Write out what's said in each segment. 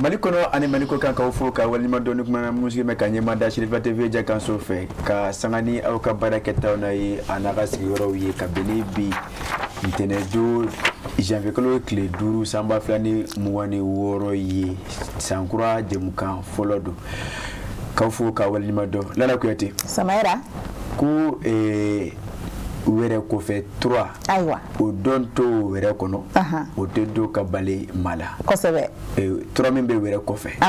Mali kɔnɔ ani Mali kɔkan, k'aw fo ka waleɲuman dɔn. Ni kumana musigi mɛn ka ɲɛma da Serifa TV jakanso fɛ ka sanga ni aw ka baara kɛtaw n'a ye, a n'a ka sigiyɔrɔw ye, ka bɛn ni bi ntɛnɛn janvier kalo tile 5 san 2026 ye, sankura jɛmukan fɔlɔ don. K'aw fo ka waleɲuman dɔn. Lala Kuyate. Samayira. Ko wɛrɛ kɔfɛ tura. Ayiwa. O dɔn to wɛrɛ kɔnɔ, o tɛ don ka bali maa la. Kosɛbɛ. Tura min bɛ wɛrɛ kɔfɛ,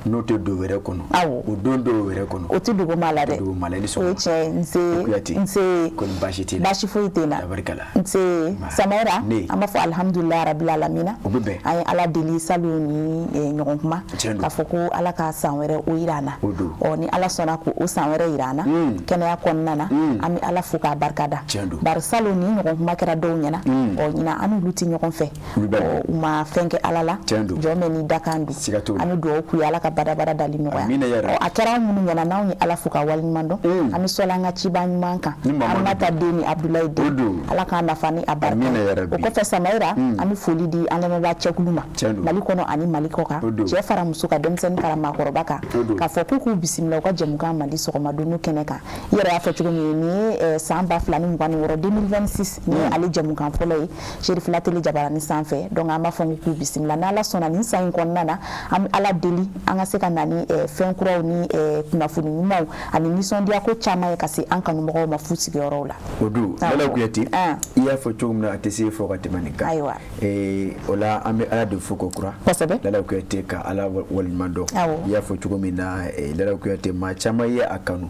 n'o tɛ don wɛrɛ kɔnɔ, o don don wɛrɛ kɔnɔ, o tɛ dogo maa la dɛ. Dogo maa la. Ni o ye tiɲɛ ye. Nse. Kuyate. Nse. Ko ni baasi t'i la? Baasi foyi tɛ n na. Tabarikala. Nse Samayira. Ne. An b'a fɔ alihamudulilayi rabil alamina. O bɛ bɛn. An ye Ala deli salon ni ɲɔgɔn kuma. Tiɲɛ don. K'a fɔ ko Ala ka san wɛrɛ o jira an na. O don. Ɔ, ni Ala sɔnna k'o san wɛrɛ jira an na kɛnɛya kɔnɔna na, an bɛ Ala fo k'a barika da. Tiɲɛ don. Bari salon ni ɲɔgɔn kuma kɛra dɔw ɲɛna. Ɔ, ɲinan an n'olu tɛ ɲɔgɔn fɛ. Ɔ, u ma fɛn kɛ Ala la. Tiɲɛ don. Jɔn bɛɛ n'i dakan don. Siga t'o la. An bɛ dugawu k'u ye, Ala ka badabada dali nɔgɔya. Amina ya rabi. Ɔ, a kɛra anw minnu ɲɛna, n'anw ye Ala fo ka waleɲuman dɔn, an bɛ sɔli an ka ciba ɲuman kan. Ni Mamadu Aminata den ni Abudulayi den. O don. Ala k'an nafa ni a barika. Amina ya rabi. O kɔfɛ Samayira, an bɛ foli di an lamɛnbaa cɛkulu ma. Tiɲɛ don. Mali kɔnɔ ani Mali kɔkan. O don. Cɛ fara muso kan, denmisɛnnin fara maakɔrɔba kan. O don. K'a fɔ k'u k'u bisimila u ka jɛmukan Mali sɔgɔma dunu kɛnɛ kan. I yɛrɛ y'a fɔ cogo min, nin ye san 2026, 2026, nin ye ale jɛmukan fɔlɔ ye Cherifila Télé jabarani sanfɛ. Donc an b'a fɔ k'u bisimila. N'Ala sɔnna, nin san in kɔnɔna na, an bɛ Ala deli an ka se ka na ni fɛn kuraw ni kunnafoni ɲumanw ani nisɔndiya ko caman ye ka se an kanumɔgɔw ma f'u sigiyɔrɔw la. O don, Lala Kuyate, i y'a fɔ cogo min na, a tɛ se fɔ ka tɛmɛ nin kan. Ayiwa. O la an bɛ Ala de fo ko kura. Kosɛbɛ. Lala Kuyate, ka Ala waleɲuman dɔn. Awɔ. I y'a fɔ cogo min na, Lala Kuyate, maa caman ye a kanu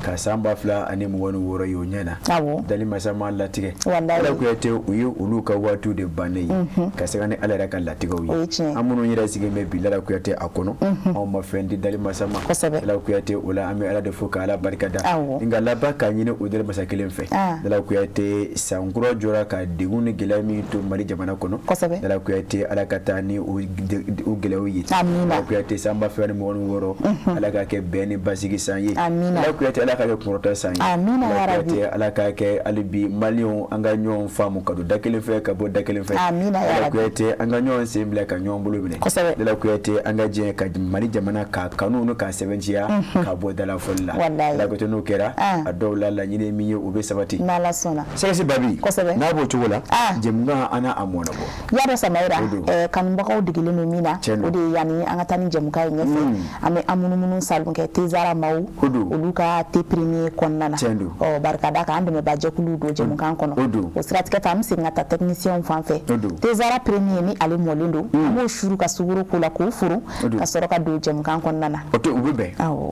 ka san 2026 ye o ɲɛ na. Awɔ. Dali masa ma latigɛ. Walayi. Lala Kuyate, u ye olu ka waatiw de bannen ye ka sanga ni Ala yɛrɛ ka latigɛw ye. O ye tiɲɛ ye. An minnu yɛrɛ sigilen bɛ bi, Lala Kuyate, a kɔnɔ, anw ma fɛn di dali masa ma. Kosɛbɛ. Lala Kuyate, o la an bɛ Ala de fo ka Ala barika da. Awɔ. Nka laban k'a ɲini o dali masa kelen fɛ. Lala Kuyate, sankura jɔra ka degun ni gɛlɛya min to Mali jamana kɔnɔ. Kosɛbɛ. Lala Kuyate, Ala ka taa ni o gɛlɛyaw ye. Amina. Lala Kuyate, san 2026, Ala ka kɛ bɛn ni basigi san ye. Amina. Lala Kuyate, Ala ka kɛ kunkɔrɔta san ye. Amina ya Lala rabi. Kuyate, Ala ka kɛ hali bi maliyɛnw an ka ɲɔgɔn faamu ka don da kelen fɛ ka bɔ da kelen fɛ. Amina ya Lala rabi. Kuyate, an ka ɲɔgɔn sen bila ka ɲɔgɔn bolo minɛ. Kosɛbɛ. Lala Kuyate, an ka jɛ ka Mali jamana k'a kanu ni k'a sɛbɛntiya ka bɔ dalafɔli la. Walayi. Lala Kuyate, n'o kɛra, a dɔw la laɲini min ye, o bɛ sabati. N'Ala sɔnna. Sɛgɛsi Babi. Kosɛbɛ. N'a b'o cogo la, jɛmukan an n'a a mɔnna bɔ. I y'a dɔn Samayira, O don. Kanubagaw degelen don min na, Tiɲɛ don. o de ye yanni an ka taa ni jɛmukan ye ɲɛfɛ, an bɛ an munumunu salon kɛ Tezara maaw, O don. olu ka thé premier kɔnɔna na. Tiɲɛ don. Ɔ, barika da kan an dɛmɛbaa jɛkuluw don jɛmukan kɔnɔ. O don. O siratigɛ fɛ, an bɛ segin ka taa technicien fan fɛ. O don. Tezara premier ni ale mɔlen don, an b'o suru ka sukaro k'o la k'o foro O don. ka sɔrɔ ka don jɛmukan kɔnɔna na. O tɛ u bɛ bɛn. Awɔ.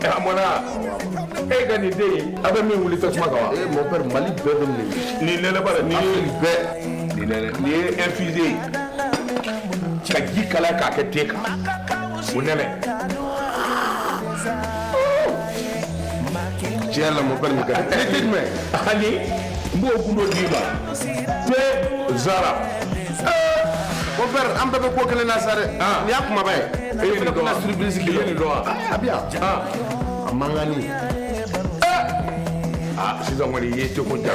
A mɔna e ka nin den in, a bɛ min wuli tasuma kan wa? Eh, mon père, Mali bɛɛ bɛ nin de. Nin nɛnɛ bara nin ye bɛɛ. Nin nɛnɛ nin ye infusé ye ka ji kalaya k'a kɛ te kan, o nɛnɛ. Tiɲɛ yɛrɛ la, mon père, nin ka di. Ne tɛ jumɛn? Ani n b'o gundo d'i ma, te zara. Mon père, an bɛɛ bɛ ko kelen na sa dɛ. Nin y'a kumaba ye. E ye nin dɔn wa? Surprise I ye nin dɔn wa? A bɛ yan. A mankanni. Ah, sisan kɔni i ye teko ja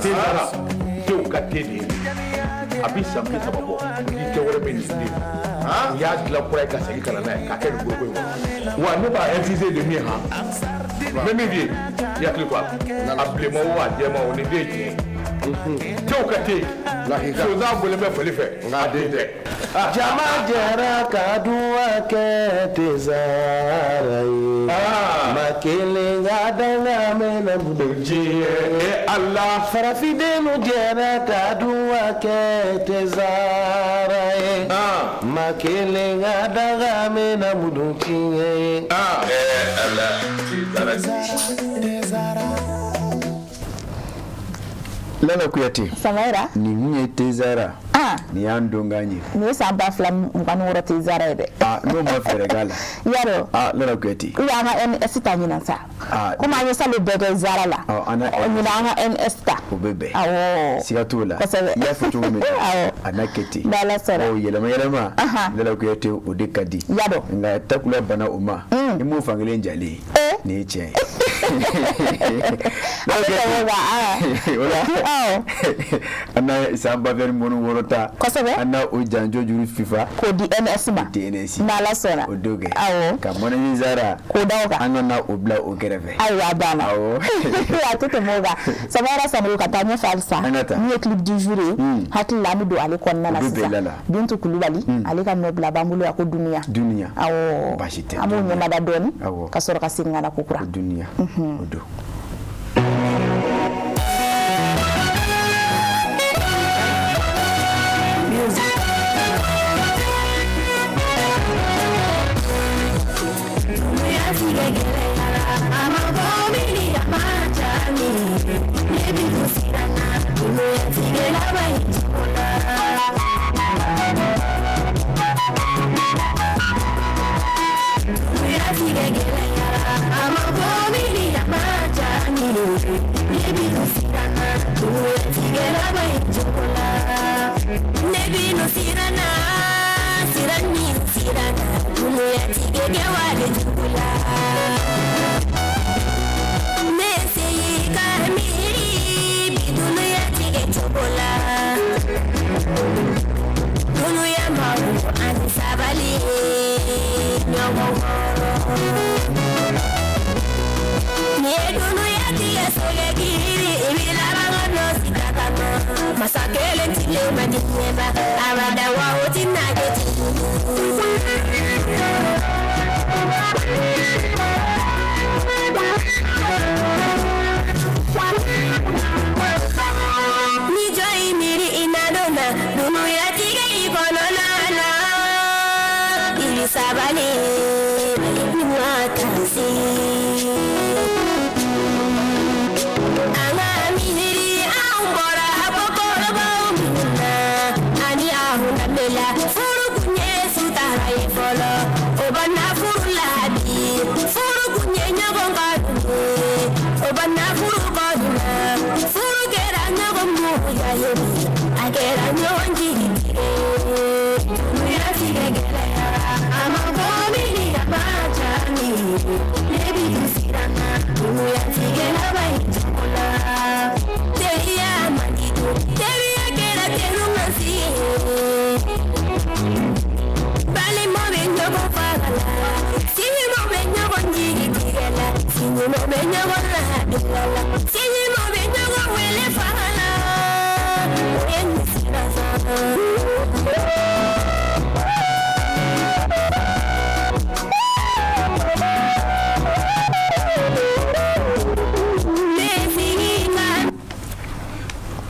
te zara, tew ka te de ye. A bi san 30 bɔ ni te wɛrɛ bɛ nin den. U y'a dilan kura ye ka segin ka na n'a ye k'a kɛ nin foroko in kɔnɔ wa. Ne b'a infusé de min han, n bɛ min f'i ye, i hakili to a la, a bilenman o, a jɛman o, nin den ye tiɲɛ ye. Tew ka te. Lakika. Sonsan bɔlen bɛ fali fɛ, nka a den tɛ. Jama jɛra ka duwa kɛ Tezara ye. Ma kelen ka danga mɛnna bolo. Diɲɛ Ala. Farafindenw jɛra ka duwa kɛ Tezara ye. Ma kelen ka danga mɛnna bolo tiɲɛ ye. Ala Tezara. Lala Kuyate. Samayira. Nin ye Tezara. Nin y'an donkan ye. Nin ye san 2026 tɛ Zara ye dɛ. Aa, n'o ma fɛɛrɛ k'a la. I y'a dɔn. Aa, Lala Kuyate. Ou bien an ka NS ta ɲinan sa. Komi an ye salon bɛɛ kɛ Zara la. Ɔ, an na ɲinan an ka NS ta. O bɛ bɛn. Awɔ. Siga t'o la. Kosɛbɛ. I y'a fɔ cogo min na. Awɔ. A n'a kɛ ten. N'Ala sɔnna. Ɔ, yɛlɛma yɛlɛma. Lala Kuyate, o de ka di. I y'a dɔn. Nka takula bana o ma. I m'o fankelen jalen ye. Nin ye tiɲɛ ye. A bɛ tɛmɛ o kan. O la. Awɔ. An na san 2026 ta. Kosɛbɛ. An na o janjo juru FIFA. K'o di NS ma. Di NS. N'Ala sɔnna. O don kɛ. Awɔ. Ka mɔnɛni Zara. K'o da o kan. An ka na o bila o kɛrɛfɛ. Ayiwa, a banna. Awɔ. A tɛ tɛmɛ o kan. Samayɛrɛ Sanogo, ka taa ɲɛfɛ halisa. An ka taa. Min ye clip du jour ye. Hakili la an bɛ don ale kɔnɔna na O bɛ bɛn sisan. la. Bintu Kulubali, ale ka nɔbila b'an bolo yan ko Dunuya. Dunuya. Awɔ. Baasi tɛ. An b'o ɲɛmada dɔɔni. Awɔ. Ka sɔrɔ ka segin ka na kokura. O Dunuya. O don.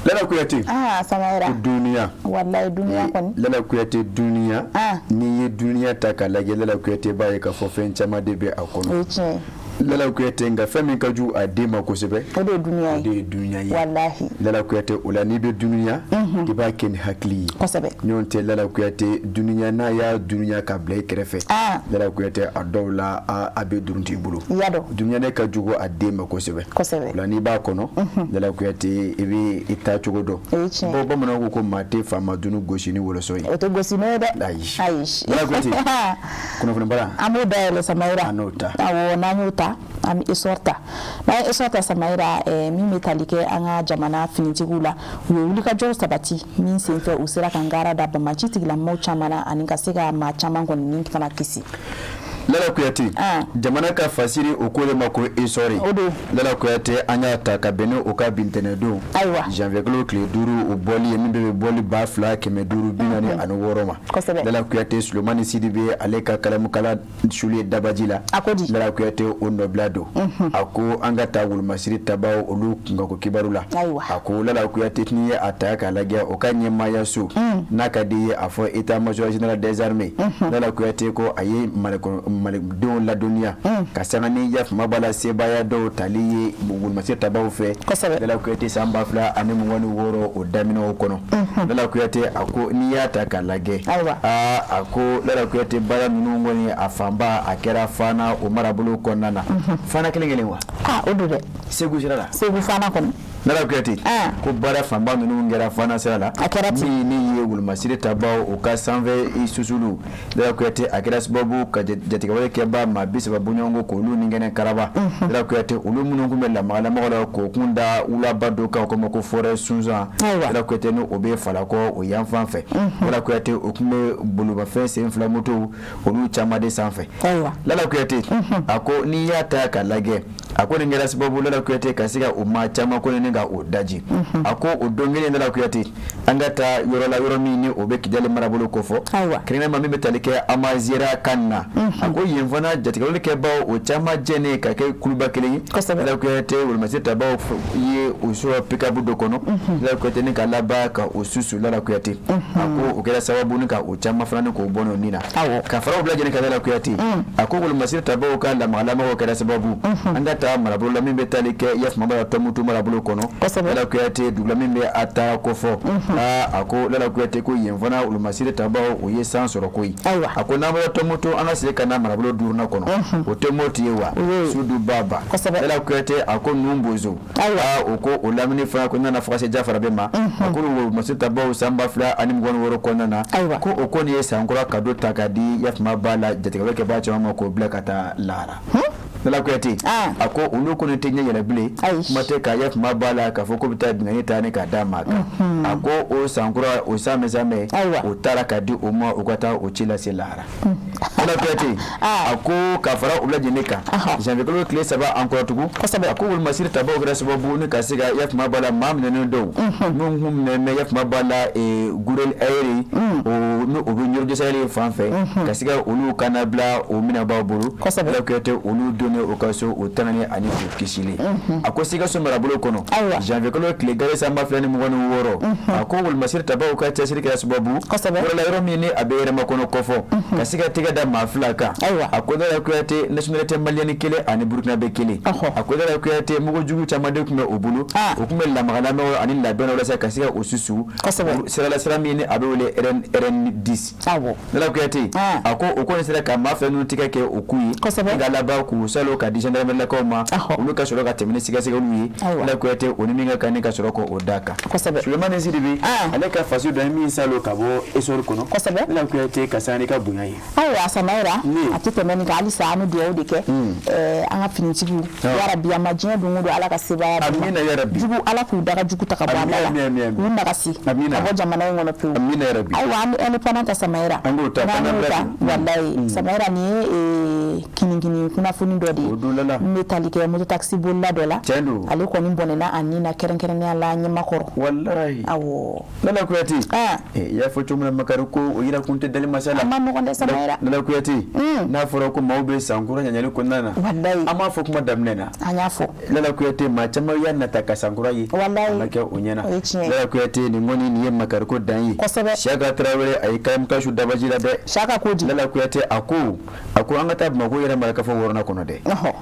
Lala Kuyate. Aa, Samayɛrɛ. Dunuya. Walayi, dunuya kɔni. Lala Kuyate, dunuya. N'i ye dunuya ta k'a lajɛ, Lala Kuyate, b'a ye k'a fɔ fɛn caman de bɛ a kɔnɔ. O ye tiɲɛ ye. Lala Kuyate, nka fɛn min ka jugu a den ma kosɛbɛ, O de ye dunuya ye. O de ye dunuya ye. Walahi. Lala Kuyate, o la n'i bɛ dunuya, i b'a kɛ ni hakili ye. Kosɛbɛ. Ɲɔgɔn tɛ, Lala Kuyate, dunuya n'a y'a dunuya ka bila i kɛrɛfɛ. Lala Kuyate, a dɔw la a bɛ duruntu i bolo. I y'a dɔn. Dunuya ne ka jugu a den ma kosɛbɛ. Kosɛbɛ. O la n'i b'a kɔnɔ, Lala Kuyate, i bɛ i taa cogo dɔn. O ye tiɲɛ ye. Bon, bamananw ko maa tɛ faama dunu gosi ni wɔlɔsɔ ye. O tɛ gosi n'o ye dɛ. Ayi. Ayi. Lala Kuyate, kunnafoni bara. An b'o dayɛlɛ, Samayɛrɛ. An n'o ta. Awɔ, n'an y'o ta, an bɛ essor ta. N'an ye essor ta, Samayɛrɛ, min bɛ tali kɛ an ka jamana finitigiw la, u ye wulikajɔw sabati min senfɛ u sera ka ngara da banbaanci tigilamɔgɔw caman na ani ka se ka maa caman kɔni ni fana kisi. Lala Kuyate, jamana ka fasiri o ko de ma ko essor. O don. Lala Kuyate, an y'a ta ka bɛn ni o ka bintɛnɛdon. Ayiwa. Janvier kalo tile 5, o bɔli ye min bɛ bɔli 2556 ma. Kosɛbɛ. Lala Kuyate, Solomani Sidibe, ale ka kalamukala sulu ye dabaji la. A ko di. Lala Kuyate, o nɔbila don. A ko an ka taa wolomasiri tabaw olu kunkanko kibaru la. Ayiwa. A ko Lala Kuyate, n'i ye a ta k'a lajɛ, o ka ɲɛmaaya so. N'a ka di ye a fɔ état major général des armées. Lala Kuyate ko a ye malidenw ladɔnniya ka sanga ni yafama b'a la sebaaya dɔw tali ye wolomasiri tabaw fɛ. Lala Kuyate, san 2026 o daminɛw kɔnɔ, Lala Kuyate, a ko n'i y'a ta k'a lajɛ, aa, a ko Lala Kuyate, baara ninnu kɔni, a fanba a kɛra Fana o marabolo kɔnɔna na. Fana kelen kelen wa? Ah, o don dɛ. Segu sira la. Segu Fana kɔni. Lala Kuyate ko baara fanba ninnu kɛra Fana sira la. A kɛra ten. Min ni ye wolomasiri tabaw u ka sanfɛ susulu, Lala Kuyate, a kɛra sababu ka jatigɛwale kɛba maa 30 bɔɲɔgɔnko k'olu ni kɛnɛ karaba. Lala Kuyate, olu minnu tun bɛ lamaga la k'o kun da wulaba dɔ kan, o ko ma ko forêt Sunsan. Lala Kuyate, ni o bɛ Falakɔ o yanfan fɛ, Lala Kuyate, o tun bɛ bolomafɛn sen fila motow olu caman de sanfɛ. Lala Kuyate, a ko n'i y'a ta k'a lajɛ, a ko nin kɛra sababu, Lala Kuyate, ka se ka o maa caman ko ni ka o daji. A ko o don kelen, Lala Kuyate, an ka taa yɔrɔ la, yɔrɔ min ni o bɛ Kidali marabolo kofɔ, kɛrɛnkɛrɛnnenya min bɛ tali kɛ Amazera kan na. A ko yen fana jatigɛwale kɛbaw o caman jɛnen ka kɛ kuluba kelen ye. Lala Kuyate, wolomasiri tabaw ye o sɔrɔ pick-up dɔ kɔnɔ, Lala Kuyate, ni ka laban ka o susu. Lala Kuyate, a ko o kɛra sababu ni ka o caman fana ni k'o bɔ o nin na. Ka fara o bila lajɛlen kan, Lala Kuyate, a ko wolomasiri tabaw ka lamagalamaw kɛra sababu an ka taa marabolo la min bɛ tali kɛ yafama la Tɔnbukutu marabolo kɔnɔ. Lala Kuyate, dugu la min bɛ a ta kofɔ, aa, a ko Lala Kuyate, ko yen fana wolomasiri tabaw o ye san sɔrɔ koyi. A ko n'an bɔra Tɔnbukutu, an ka segin ka na marabolo duurunan kɔnɔ, o tɛ Moti ye wa Sudu Baba. Lala Kuyate, a ko ninnu bozo, aa, o ko o lamini fana ko nana fo ka se Jafarabe ma. A ko wolomasiri tabaw san 2026 kɔnɔna na, ko o kɔni ye sankura cadeau ta ka di yafama b'a la jatigɛwale kɛbaa caman ma k'o bila ka taa lahara. Lala Kuyate, a ko olu kɔni tɛ ɲɛ yɛlɛ bilen, kuma tɛ ka yafama b'a la k'a fɔ ko bɛ taa binkanni ta ni k'a d'a ma kan. A ko o sankura o sanmɛ sanmɛ o taara ka di o ma, u ka taa o ci lase lahara. Lala Kuyate, a ko ka fara u lajɛlen kan, janvier kalo tile 3 an kɔrɔ tugun, a ko wolomasiri tabaw kɛra sababu ni ka se ka yafama b'a la maa minɛnen dɔw minnu kun minɛ bɛ yafama b'a la Gurel Ayeri o ni o bɛ Ɲɔrɔ du Sahel fan fɛ, ka se ka olu kana bila o minɛbaaw bolo. Lala Kuyate, olu donnen u ka so, o tangani ani o kisili. A ko Sikaso marabolo kɔnɔ, janvier kalo tile gale san 2026, a ko wolomasiri tabaw ka cɛsiri kɛra sababu yɔrɔ la, yɔrɔ min ni a bɛ yɛrɛmakɔnɔ kɔfɔ, ka se ka tɛgɛ da maa fila kan. A ko Lala Kuyate, nationalité malienne kelen ani burkinabé kelen. A ko Lala Kuyate, mugujugu caman de tun bɛ o bolo, o tun bɛ lamagalamaw ani labɛn walasa ka se ka o susu sirala, sira min ni a bɛ wele RN10. Lala Kuyate, a ko o kɔni sera ka maa fila ninnu tigɛ kɛ o k'u ye nka laban k'u salo ka di gendarmerie ma, olu ka sɔrɔ ka tɛmɛ ni sɛgɛsɛgɛliw ye. Lala Kuyate, o ni min ka kan ni ka sɔrɔ k'o d'a kan. Sulemani Sidibe, ale ka faso dɔ ye min salo ka bɔ Essor kɔnɔ. Lala Kuyate, ka sanga n'i ka bonya ye. Ayiwa Samayira, a tɛ tɛmɛ nin kan. Halisa an bɛ dugawu de kɛ an ka finitigiw, yarabi a ma diɲɛ don o don, Ala ka sebaaya d'u ma. Amina yarabi. Jugu, Ala k'u daga jugu ta ka bɔ an da la, k'u nagasi ka bɔ jamana in kɔnɔ pewu. Amina yarabi. Ayiwa, an bɛ indépendant ta Samayira. An k'o ta. N'an y'o ta, walayi Samayira, nin ye kinikini kunnafoni dɔ de ye n bɛ tali kɛ moto taxi bolila dɔ la. Tiɲɛ don. Ale kɔni bɔnɛna a ni na, kɛrɛnkɛrɛnnenya la Ɲɛmakɔrɔ. Walayi. Awɔ. Lala Kuyate, i y'a fɔ cogo min na, Makari, ko o yira kun tɛ dali masa la. A ma nɔgɔn dɛ Samayira. Lala Kuyate, n'a fɔra ko maaw bɛ sankura ɲaɲali kɔnɔna na, walayi, an b'a fɔ kuma daminɛ na. An y'a fɔ. Lala Kuyate, maa caman y'a nata ka sankura ye. Walayi. A ma kɛ o ɲɛna. O ye tiɲɛ ye. Lala Kuyate, nin kɔni nin ye Makari ko dan ye. Siyaka Tarawele, a ye kalamukasu dabaji la dɛ. Siyaka ko di? Lala Kuyate, a ko an ka taa Bamakɔ yɛrɛ marakafo wɔɔrɔnan kɔnɔ dɛ.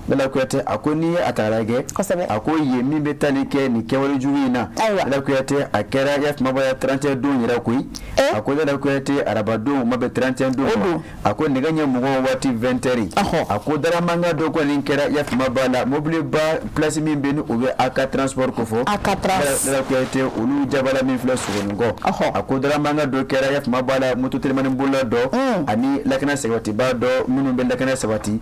Lala Kuyate, a ko n'i ye a ta k'a lajɛ, a ko yen min bɛ tali kɛ nin kɛwale jugu in na, Lala Kuyate, a kɛra yafamabaya 31 don yɛrɛ koyi. A ko Lala Kuyate, arabadon ma bɛn 31 don ma, a ko nɛgɛ ɲɛ 20 waati 20 heures, a ko daramankan dɔ kɔni kɛra yafama b'a la mobiliba place min bɛ ni o bɛ AK Transport kofɔ. AK Trans. Lala Kuyate, olu jabala min filɛ Sogonikɔ, a ko daramankan dɔ kɛra yafama b'a la moto telimani bolila dɔ ani lakana sabatibaa dɔ minnu bɛ lakana sabati,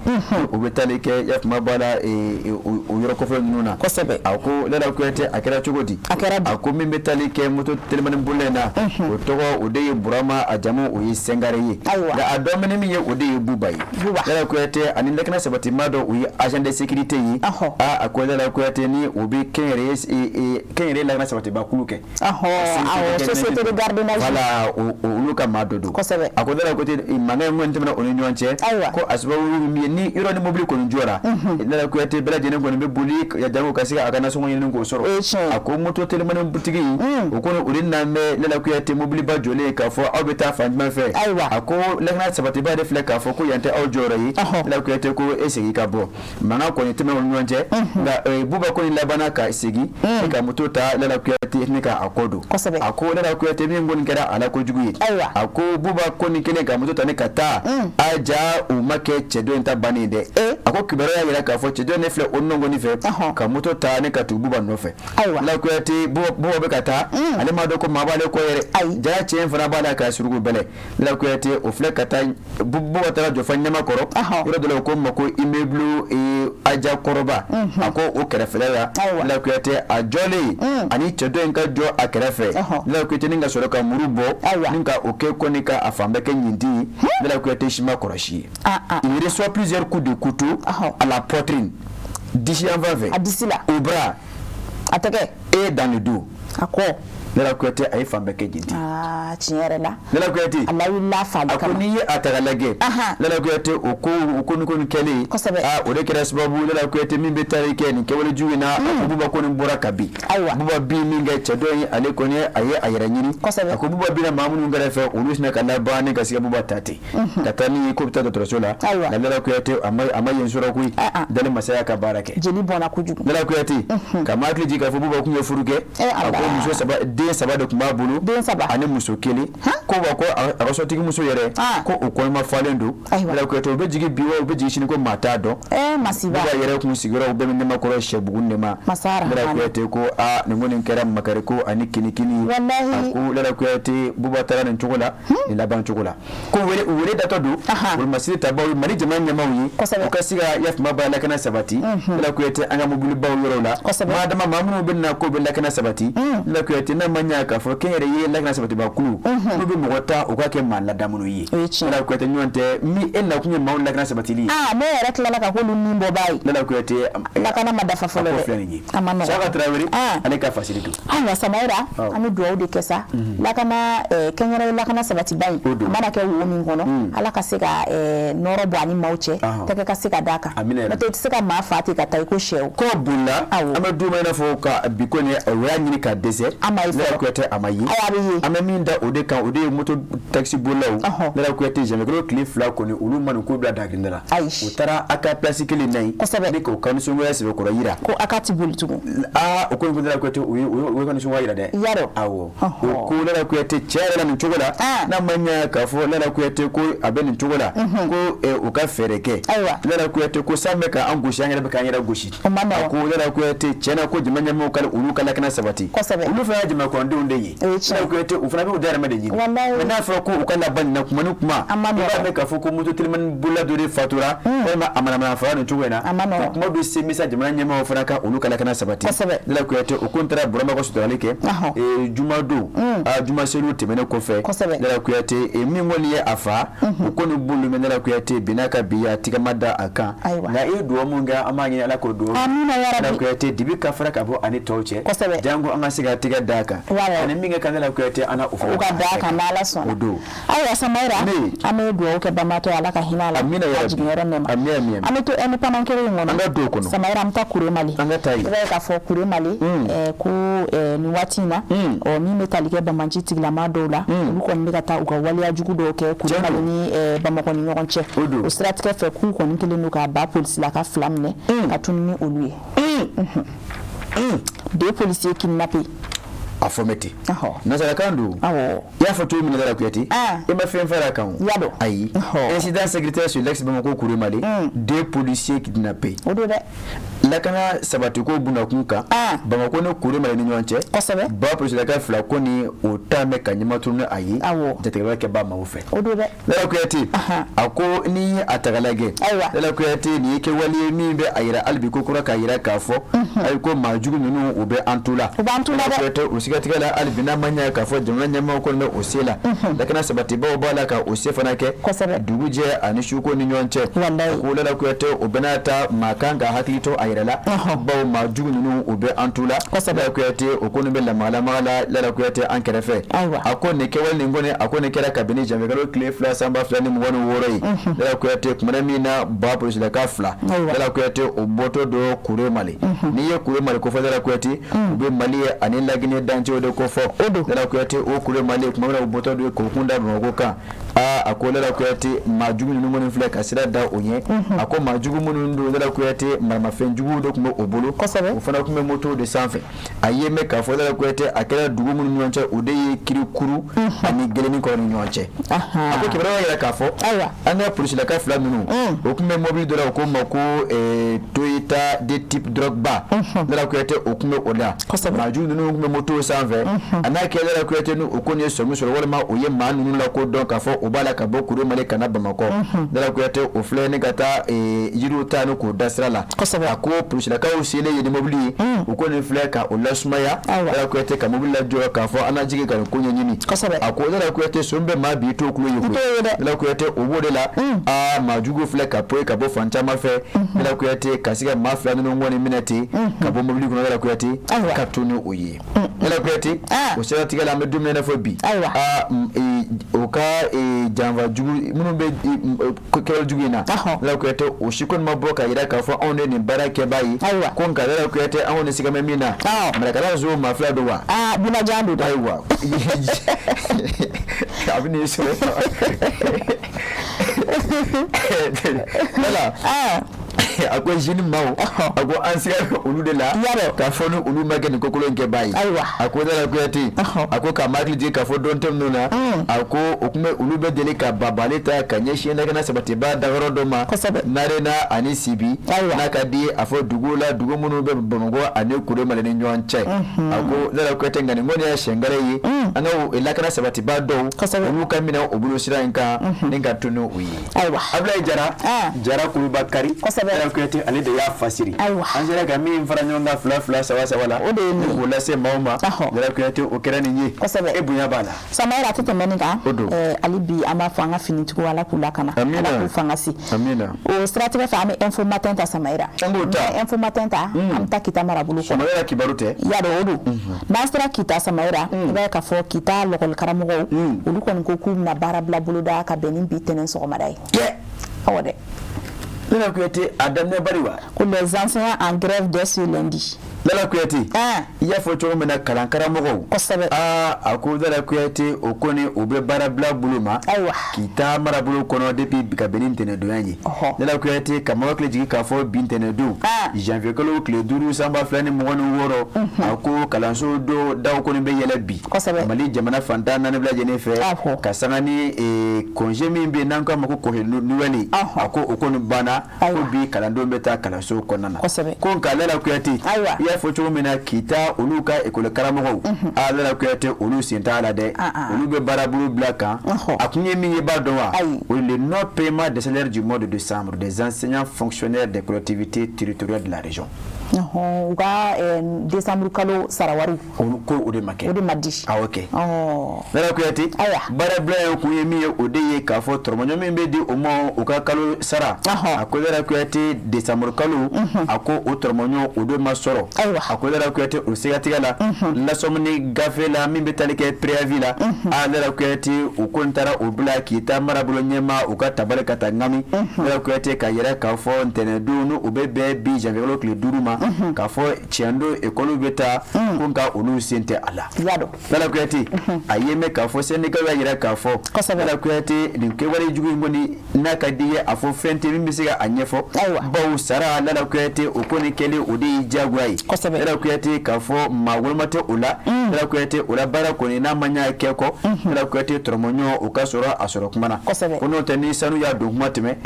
o bɛ tali kɛ yafama b'a la o yɔrɔ kɔfɛ ninnu na. A ko Lala Kuyate, a kɛra cogo di? A kɛra di? A ko min bɛ tali kɛ moto telimani bolila in na, o tɔgɔ o de ye Burama, a jamu o ye Sengare ye. Nka a dɔn min ye, o de ye Buba ye. Lala Kuyate, ani lakana sabatimaa dɔ, o ye agent de sécurité ye. Aa, a ko Lala Kuyate, ni o bɛ kɛnyɛrɛye lakana sabatibaa kulu kɛ. Awɔ, société de gardiennage. Voilà, olu ka maa dɔ don. A ko Lala Kuyate, mankan in kɔni tɛmɛna o ni ɲɔgɔn cɛ. Ko a sababu min ye ni yɔrɔ ni mobili kɔni jɔra, Lala Kuyate, bɛɛ lajɛlen kɔni bɛ boli jango ka se a ka nasɔngɔ ɲini k'o sɔrɔ. A ko moto telimani butigi o kɔni, o de n'an bɛ, Lala Kuyate, mobiliba jɔlen k'a fɔ aw bɛ taa fan jumɛn fɛ? A ko lakana sabatiba de filɛ k'a fɔ ko yan tɛ aw jɔyɔrɔ ye. Lala Kuyate ko e segin ka bɔ. Mankan kɔni tɛmɛ u ni ɲɔgɔn cɛ, nka Buba kɔni labanna ka segin ka moto ta, Lala Kuyate, ni ka a kɔ don. A ko, Lala Kuyate, min kɔni kɛra a la kojugu ye, a ko Buba kɔni kelen ka moto ta ni ka taa a ja, u ma kɛ cɛ dɔ in ta bannen dɛ. A ko kibaruya y'a jira k'a fɔ cɛ dɔ in de filɛ o nɔngɔni fɛ ka moto ta ni ka tugu Buba nɔfɛ. Lala Kuyate, Buba bɛ ka taa, ale m'a dɔn ko maa b'ale kɔ yɛrɛ. Jaa cɛ in fana b'a la ka suruku bɛlɛ. Lala Kuyate, o filɛ ka taa, Buba taara jɔ fo Ɲamakɔrɔ yɔrɔ dɔ la, o ko ma ko immeuble Aja kɔrɔba. A ko o kɛrɛfɛla la, Lala Kuyate, a jɔlen ani cɛ dɔ in ka jɔ a kɛrɛfɛ, Lala Kuyate, ni ka sɔrɔ ka muru bɔ ni ka o kɛ kɔni ka a fan bɛɛ kɛ ɲintin ye. Lala Kuyate, si ma kɔlɔsi ye. Il reçoit plusieurs coups de couteau à la poitrine, disi yan fan fɛ, a disi la, au bras, a tɛgɛ, et dans le dos. A kɔ. Lala Kuyate, a ye fan bɛɛ kɛ ɲintin. Aa, tiɲɛ yɛrɛ la. Lala Kuyate, a lawulila faali a ko kama. N'i ye a ta k'a lajɛ, Lala Kuyate, o ko o ko ni ko nin kɛlen, aa, o de kɛra sababu, Lala Kuyate, min bɛ taali kɛ nin kɛwale jugu in na. A ko Buba kɔni bɔra ka bin. Buba bin min kɛ, cɛ dɔ in, ale kɔni a ye a yɛrɛ ɲini. A ko Buba binna maa minnu kɛrɛfɛ, olu sinna ka laban ni ka se ka Buba ta ten ka taa ni ko bɛ taa dɔgɔtɔrɔso la. Nka Lala Kuyate, a ma yen sɔrɔ koyi. Dali masaya ka baara kɛ. Jeli bɔnna kojugu. Lala Kuyate, ka ma hakili jigin k'a fɔ Buba kun ye furu kɛ. A ko muso saba, den saba de tun b'a bolo. Den saba. Ani muso kelen. Ko wa ko a ka sotigi muso yɛrɛ, ko o kɔnɔma falen don. Lala Kuyate, u bɛ jigin bi wa u bɛ jigin sini, ko maa t'a dɔn. Masiba. Buba yɛrɛ kun sigiyɔrɔ bɛɛ bɛ Ɲamakɔrɔ Sɛbugu de ma. Lala Kuyate ko aa, nin kɔni kɛra makari ko ani kinikini. A ko, Lala Kuyate, Buba taara nin cogo la, nin laban cogo la. Ko wele wele datɔ don wolomasiri tabaw ye, Mali jamana ɲɛmaaw ye, u ka se ka yafama ba lakana sabati, Lala Kuyate, an ka mobilibaw yɔrɔw la. Maa dama maa minnu bɛ na k'o bɛ lakana sabati, Lala Kuyate, n'a ma ɲɛ k'a fɔ kɛnyɛrɛye ye lakana sabatiba kulu, n'u bɛ mɔgɔ ta u ka kɛ maa ladamu ye, Lala Kuyate, ɲɔgɔn tɛ min e nakun ye maaw lakana sabatili ye. Aa, ne yɛrɛ tilala ka k'olu min bɔ baa ye. Lala Kuyate, lakana ma dafa fɔlɔ dɛ. Filɛ nin ye, a ma nɔgɔn. Saka Tarawele, ale ka fasiri don. Ayiwa Samayira, an bɛ dugawu de kɛ sa. Lakana, kɛnyɛrɛye lakana sabatiba in, a mana kɛ wo min kɔnɔ, Ala ka se ka nɔrɔ bɔ ani maaw cɛ, tɛgɛ ka se ka d'a kan. N'o tɛ, i tɛ se ka maa fa ten ka taa i ko sɛw. Kɔ bolila, an bɛ don min na i n'a fɔ ka bi kɔni, o y'a ɲini ka dɛsɛ. A ma ye fɔlɔ. Lala Kuyate, a ma ye. Ayi, a bɛ ye. An bɛ min da o de kan, o de ye moto taxi bolilaw. Lala Kuyate, janvier tile 2 kɔni, olu ma nin ko bila dagirinda la. Ayi. U taara a ka place kelen na yen. Ni k'o ka nisɔngoya sɛbɛkɔrɔ yira. Ko a ka ti boli tugun. Aa, o ko in, Lala Kuyate, u ye ka nisɔngoya yira dɛ. Yarɔ. Awɔ. O ko, Lala Kuyate, cɛ yɛrɛ la nin cogo la, n'a ma ɲɛ k'a fɔ, Lala Kuyate, ko a bɛ nin cogo la, ko u ka fɛɛrɛ kɛ. Lala Kuyate ko san bɛ k'an gosi, an yɛrɛ bɛ k'an yɛrɛ gosi. A ko, Lala Kuyate, tiɲɛna ko jama ɲɛmaaw ka olu ka lakana sabati. Olu fana ye jamana kɔnɔdenw de ye. Lala Kuyate, u fana b'u dahirimɛ de ɲini. Mais n'a fɔra ko u ka laban nin na kuma ni kuma, i b'a mɛn k'a fɔ ko moto telimani bolila dɔ de fatura, walima a manamana faga nin cogo in na. Kuma bɛ se misa jamana ɲɛmaaw fana ka olu ka lakana sabati. Lala Kuyate, o ko n taara Burama ka suturali kɛ jumadon, juma seliw tɛmɛnen kɔfɛ. Lala Kuyate, min kɔni ye a fa, o kɔni bolo mɛ, Lala Kuyate, bi n'a ka bi a tigɛ ma da a kan. Nka i ye dugawu mun kɛ, an b'a ɲini Ala k'o dugawu. Lala Kuyate, dibi ka fara ka bɔ ani tɔw cɛ, jango an ka se ka tigɛ da a kan. Ani min kɛ kan, Lala Kuyate, an na o fana o ka da a kan n'Ala sɔnna. O don. Ayiwa Samayira, an bɛ dugawu kɛ banbaatɔ ye, Ala ka hinɛ a la, a jiginyɔrɔ nɛɛma. An bɛ to indépendant kelen in kɔnɔ. An ka don o kɔnɔ. Samayira, an bɛ taa Kuremale. An ka taa yen. I b'a ye k'a fɔ Kuremale, ko nin waati in na, ɔ, min bɛ tali kɛ banbanci tigilama dɔw la, olu kɔni bɛ ka taa u ka waleya jugu dɔw kɛ Kuremale ni Bamakɔ ni ɲɔgɔn cɛ. O siratigɛ fɛ, k'u kɔni kɛlen don ka ba polisilaka fila minɛ ka tunun ni olu ye. Deux policiers kidnappés. A fɔ mɛ ten, nansarakan don. I y'a fɔ cogo min na, Lala Kuyate, i ma fɛn fara a kan o. Ayi, incident sécuritaire sur l'axe Bamako Kuremale, deux policiers kidnappés. O don dɛ. Lakana sabatiko bunakun kan Bamakɔ ni Kuremale ni ɲɔgɔn cɛ, ba polisilaka fila ko ni o ta mɛn ka ɲɛma tunu a ye jatigɛba kɛ ba maaw fɛ. O don dɛ. Lala Kuyate, a ko n'i ye a ta k'a lajɛ, Lala Kuyate, nin ye kɛwale ye min bɛ a yira hali bi ko kura k'a yira k'a fɔ ayi, ko maa jugu ninnu, u bɛ an tu la. U b'an tu la dɛ. Kuyate, u sigatigɛ la, hali bi n'a ma ɲɛ k'a fɔ jamana ɲɛmaaw kɔni bɛ o se la, lakana sabatibaw b'a la ka o se fana kɛ dugujɛ ani suko ni ɲɔgɔn cɛ. Ko Lala Kuyate, o bɛɛ n'a ta, maa kan ka hakili to a yɛrɛ la, bawo maa jugu ninnu, u bɛ an tu la. Lala Kuyate, o kɔni bɛ lamagalamaga la, Lala Kuyate, an kɛrɛfɛ. A ko nin kɛwale nin kɔni, a ko nin kɛra kabini janvier kalo tile 2 san 2026 ye, Lala Kuyate, kumana min na ba polisilaka fila, Lala Kuyate, o bɔtɔ don Kuremale. N'i ye Kuremale kofɔ, Lala Kuyate, u bɛ Mali ye ani Laginɛ dancɛw de kofɔ. Lala Kuyate, o Kuremale, tuma min na u bɔtɔ don k'o kun da Bamakɔ kan, aa, a ko Lala Kuyate, maa jugu ninnu kɔni filɛ ka sira da o ɲɛ. A ko maa jugu minnu don, Lala Kuyate, maramafɛn juguw de tun bɛ o bolo, o fana tun bɛ moto de sanfɛ. A ye mɛn k'a fɔ, Lala Kuyate, a kɛra dugu minnu ni ɲɔgɔn cɛ, o de ye Kirikuru ani Gelenikɔrɔ ni ɲɔgɔn cɛ. A ko kibaruya y'a jira k'a fɔ an ka polisilaka fila ninnu, o tun bɛ mobili dɔ la, o ko ma ko Toyota de type Drogba. Lala Kuyate, o tun bɛ o la. Maa jugu ninnu tun bɛ moto sanfɛ. A n'a kɛ, Lala Kuyate, ni o ko ye sɔmi sɔrɔ walima o ye maa ninnu la ko dɔn k'a fɔ o b'a la ka bɔ Kuremale ka na Bamakɔ, Lala Kuyate, o filɛ ni ka taa yiriw ta ni k'o da sira la. A ko polisilakaw selen ye ni mobili ye, u ko nin filɛ ka o lasumaya, Lala Kuyate, ka mobili lajɔ k'a fɔ an na jigin ka nin ko ɲɛɲini. A ko Lala Kuyate, son bɛ maa bi t'o kulo ye koyi. Lala Kuyate, o b'o de la, aa, maa jugu filɛ ka poyi ka bɔ fan caman fɛ, Lala Kuyate, ka se ka maa fila ninnu kɔni minɛ ten ka bɔ mobili kɔnɔ, Lala Kuyate, ka to ni o ye. Lala Kuyate, o siratigɛ la, an bɛ don min na fɔ bi, aa, o ka janfa jugu minnu bɛ kɛwale jugu in na, Lala Kuyate, o si kɔni ma bɔ ka jira k'a fɔ anw de nin baara kɛbaa ye. Ko nka, Lala Kuyate, anw ni siga bɛ min na, Marakala so maa fila don wa? Aa, Binajan don. Ayiwa, a bɛ n'i sɔrɔ Lala. A ko JNIM maaw, a ko an siga bɛ olu de la k'a fɔ ni olu ma kɛ nin kokolon kɛbaa ye. A ko Lala Kuyate, a ko k'a ma hakili jigin k'a fɔ don tɛmɛnenw na, a ko o tun bɛ olu bɛ deli ka babali ta ka ɲɛsin lakana sabatibaa dagayɔrɔ dɔ ma Narena ani Sibi, n'a ka di a fɔ dugu la, dugu minnu bɛ Bamakɔ ani Kuremale ni ɲɔgɔn cɛ. A ko Lala Kuyate, nka nin kɔni y'a siɲɛ wɛrɛ ye an ka lakana sabatibaa dɔw, olu ka minɛ o bolo sira in kan ni ka to ni o ye. Ayiwa. Abulayi Jara. Jara Kulubakari. Lala Kuyate, ale de y'a fasiri. An sera ka min fara ɲɔgɔn kan fila fila, saba saba la, o de ye nin k'o lase maaw ma. Lala Kuyate, o kɛra nin ye. E bonya b'a la. Samayɛrɛ, a tɛ tɛmɛ nin kan. O don. Hali bi an b'a fɔ an ka finitigiw, Ala k'u lakana, Ala k'u fanga se. Amina. O siratigɛ fɛ, an bɛ Info Matin ta, Samayɛrɛ. An b'o ta. Info Matin ta, an bɛ taa Kita marabolo kɔnɔ. Samayɛrɛ, kibaru tɛ. I y'a dɔn o don. N'an sera Kita, Samayɛrɛ, i b'a ye k'a fɔ Kita lɔkɔlikaramɔgɔw, olu kɔni ko k'u bɛna baara bila boloda ka bɛn ni bi tɛnɛn sɔgɔmada ye. Awɔ dɛ. Lala Kuyate, a daminɛ bari wa? Ko les enseignants en grève dès ce lundi. Lala Kuyate, i y'a fɔ cogo min na, kalan karamɔgɔw. Aa, a ko Lala Kuyate, o kɔni o bɛ baara bila bolo ma. Kita marabolo kɔnɔ depuis ka bɛn ni ntɛnɛndonya ye. Lala Kuyate, ka mɔgɔ hakili jigin k'a fɔ bi ntɛnɛndon, janvier kalo tile 5 san 2026, a ko kalanso dɔw daw kɔni bɛ yɛlɛ bi. Mali jamana fan 14 bɛɛ lajɛlen fɛ, ka sanga ni congé min bɛ yen n'an k'a ma ko congé Noël, a ko o kɔni banna, ko bi kalandenw bɛ taa kalanso kɔnɔna na. Ko nka, Lala Kuyate, i y'a fɔ cogo min na, Kita olu ka école karamɔgɔw, aa, Lala Kuyate, olu sen t'a la dɛ, olu bɛ baarabolo bila kan. A kun ye min ye, b'a dɔn wa? O le non paiement des salaires du mois de décembre des enseignants fonctionnaires des collectivités territoriales de la région. U ka décembre kalo sarawari. Ko o de ma kɛ. O de ma di. Awɔ kɛ. Lala Kuyate, baarabila in kun ye min ye, o de ye k'a fɔ tɔrɔmɔɲɔ min bɛ di o ma u ka kalo sara, a ko Lala Kuyate, décembre kalo, a ko o tɔrɔmɔɲɔ o de ma sɔrɔ. A ko Lala Kuyate, o siratigɛ la, lasɔmini gafe la min bɛ tali kɛ préavis la, a Lala Kuyate, o ko taara o bila Kita marabolo ɲɛmaa u ka tabali ka taa ŋami, Lala Kuyate, ka yɛrɛ k'a fɔ ntɛnɛndon ni o bɛ bɛn bi janvier kalo tile 5 ma, k'a fɔ tiɲɛ don école bɛ taa, ko nka olu sen tɛ a la. Lala Kuyate, a ye mɛn k'a fɔ syndicat y'a jira k'a fɔ, Lala Kuyate, nin kɛwale jugu in kɔni, n'a ka di ye a fɔ fɛn tɛ min bɛ se ka a ɲɛfɔ, bawo sara, Lala Kuyate, o kɔni kɛlen o de ye diyagoya ye. Lala Kuyate, k'a fɔ maa woloma tɛ o la. Lala Kuyate, o la baara kɔni n'a ma ɲɛ kɛ kɔ, Lala Kuyate, tɔrɔmɔɲɔ o ka sɔrɔ a sɔrɔ kuma na, ko n'o tɛ ni sanu y'a don kuma tɛmɛ.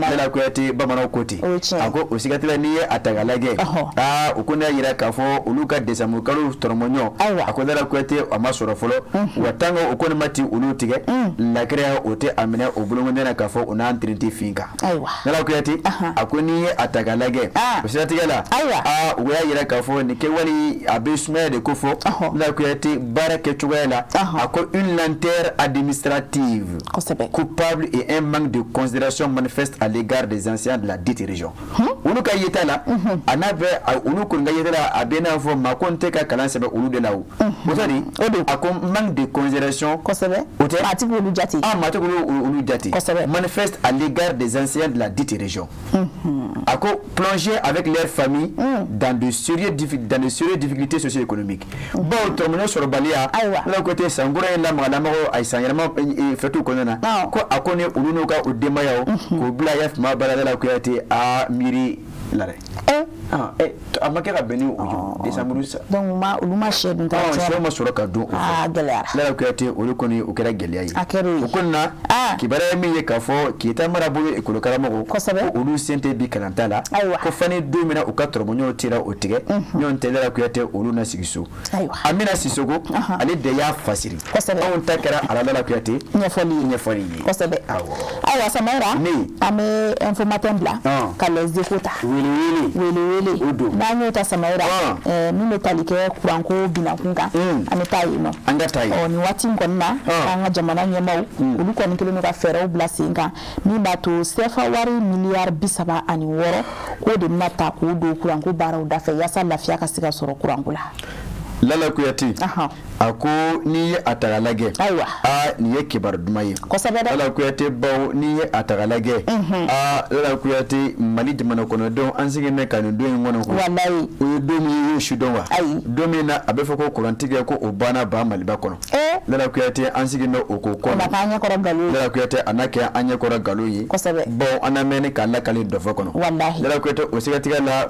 Lala Kuyate, bamananw ko ten. A ko o sigatigɛ, n'i ye a ta k'a lajɛ. lajɛ, aa, u ko ne y'a jira k'a fɔ olu ka décembre kalo tɔnɔmɔɲɔ, a ko Lala Kuyate, a ma sɔrɔ fɔlɔ. Wa tant que o kɔni ma ti olu tigɛ lakɛrɛ, o tɛ a minɛ o bolonkɔnden na k'a fɔ o n'an tirinti fin kan. Lala Kuyate, a ko n'i ye a ta k'a lajɛ, o siratigɛ la, aa, u y'a jira k'a fɔ nin kɛwale a bɛ sumaya de ko fɔ. Lala Kuyate, baara kɛcogoya la, a ko une lenteur administrative coupable et un manque de considération manifeste à l'égard des enseignants de la dite région. Olu ka yeta la, a n'a bɛ olu kɔni ka yeta la, a bɛ n'a fɔ maa ko n tɛ ka kalan sɛbɛn olu de la. O o tɛ di, a ko manque de considération. O tɛ. Maa ti k'olu jate. Ah, maa tɛ k'olu olu jate. Manifeste à l'égard des enseignants de la dite région. A ko plongé avec leur famille dans de sérieuses difficultés socio-économiques. Bawo tɔrɔmɔɲɔ sɔrɔbaliya, Lala Kuyate, sankura in lamaga a san yɛlɛma fɛtiw kɔnɔna na, ko a ko ni olu n'u ka o denbayaw k'o bila ya fama baara. Lala Kuyate, a miiri la dɛ. A ma kɛ ka bɛn ni o ye décembre sa. Donc olu ma sɛ dun ta. Sɛ ma sɔrɔ ka dun o fɛ. Aa, gɛlɛyara. Lala Kuyate, olu kɔni, o kɛra gɛlɛya ye. A kɛra o ye. O kɔni na, kibaruya ye min ye k'a fɔ Keyita marabolo ekɔli karamɔgɔ, ko olu sen tɛ bi kalanta la, ko fani don min na u ka tɔrɔmɔɲɔw tira o tigɛ ɲɔgɔn tɛ. Lala Kuyate, olu na sigi so. Amina Sisoko, ale de y'a fasiri. Anw ta kɛra a la, Lala Kuyate, ɲɛfɔli ye. Ɲɛfɔli ye. Kosɛbɛ. Ayiwa Samayira, an bɛ Info Matin bila ka Les Échos ta. Wele wele. Wele wele. O don. N'an y'o ta Samayira, min bɛ tali kɛ kuranko binakun kan, an bɛ taa yen nɔ. An ka taa yen. Ɔ, nin waati in kɔni na, an ka jamana ɲɛmaaw, olu kɔni kɛlen don ka fɛɛrɛw bila sen kan min b'a to CFA wari miliyari 36, k'o de bɛna ta k'o don kuranko baaraw dafɛ yaasa lafiya ka se ka sɔrɔ kuranko la. Lala Kuyate, a ko n'i ye a ta k'a lajɛ, aa, nin ye kibaru duman ye. Kosɛbɛ dɛ. Lala Kuyate, bawo n'i ye a ta k'a lajɛ, aa, Lala Kuyate, Mali jamana kɔnɔdenw, an sigilen bɛ ka nin don in kɔnɔ ko o ye don min ye, i y'o si dɔn wa? Ayi. Don min na a bɛ fɔ ko kurantigɛ ko o banna ba Maliba kɔnɔ. Lala Kuyate, an sigilen bɛ o ko O kɔnɔ. ma k'an ɲɛkɔrɔ nkalon ye. Lala Kuyate, a n'a kɛ an ɲɛkɔrɔ nkalon ye. Bawo an na mɛnni k'a lakale dɔfɔ kɔnɔ. Lala Kuyate, o sɛgɛtigɛ la,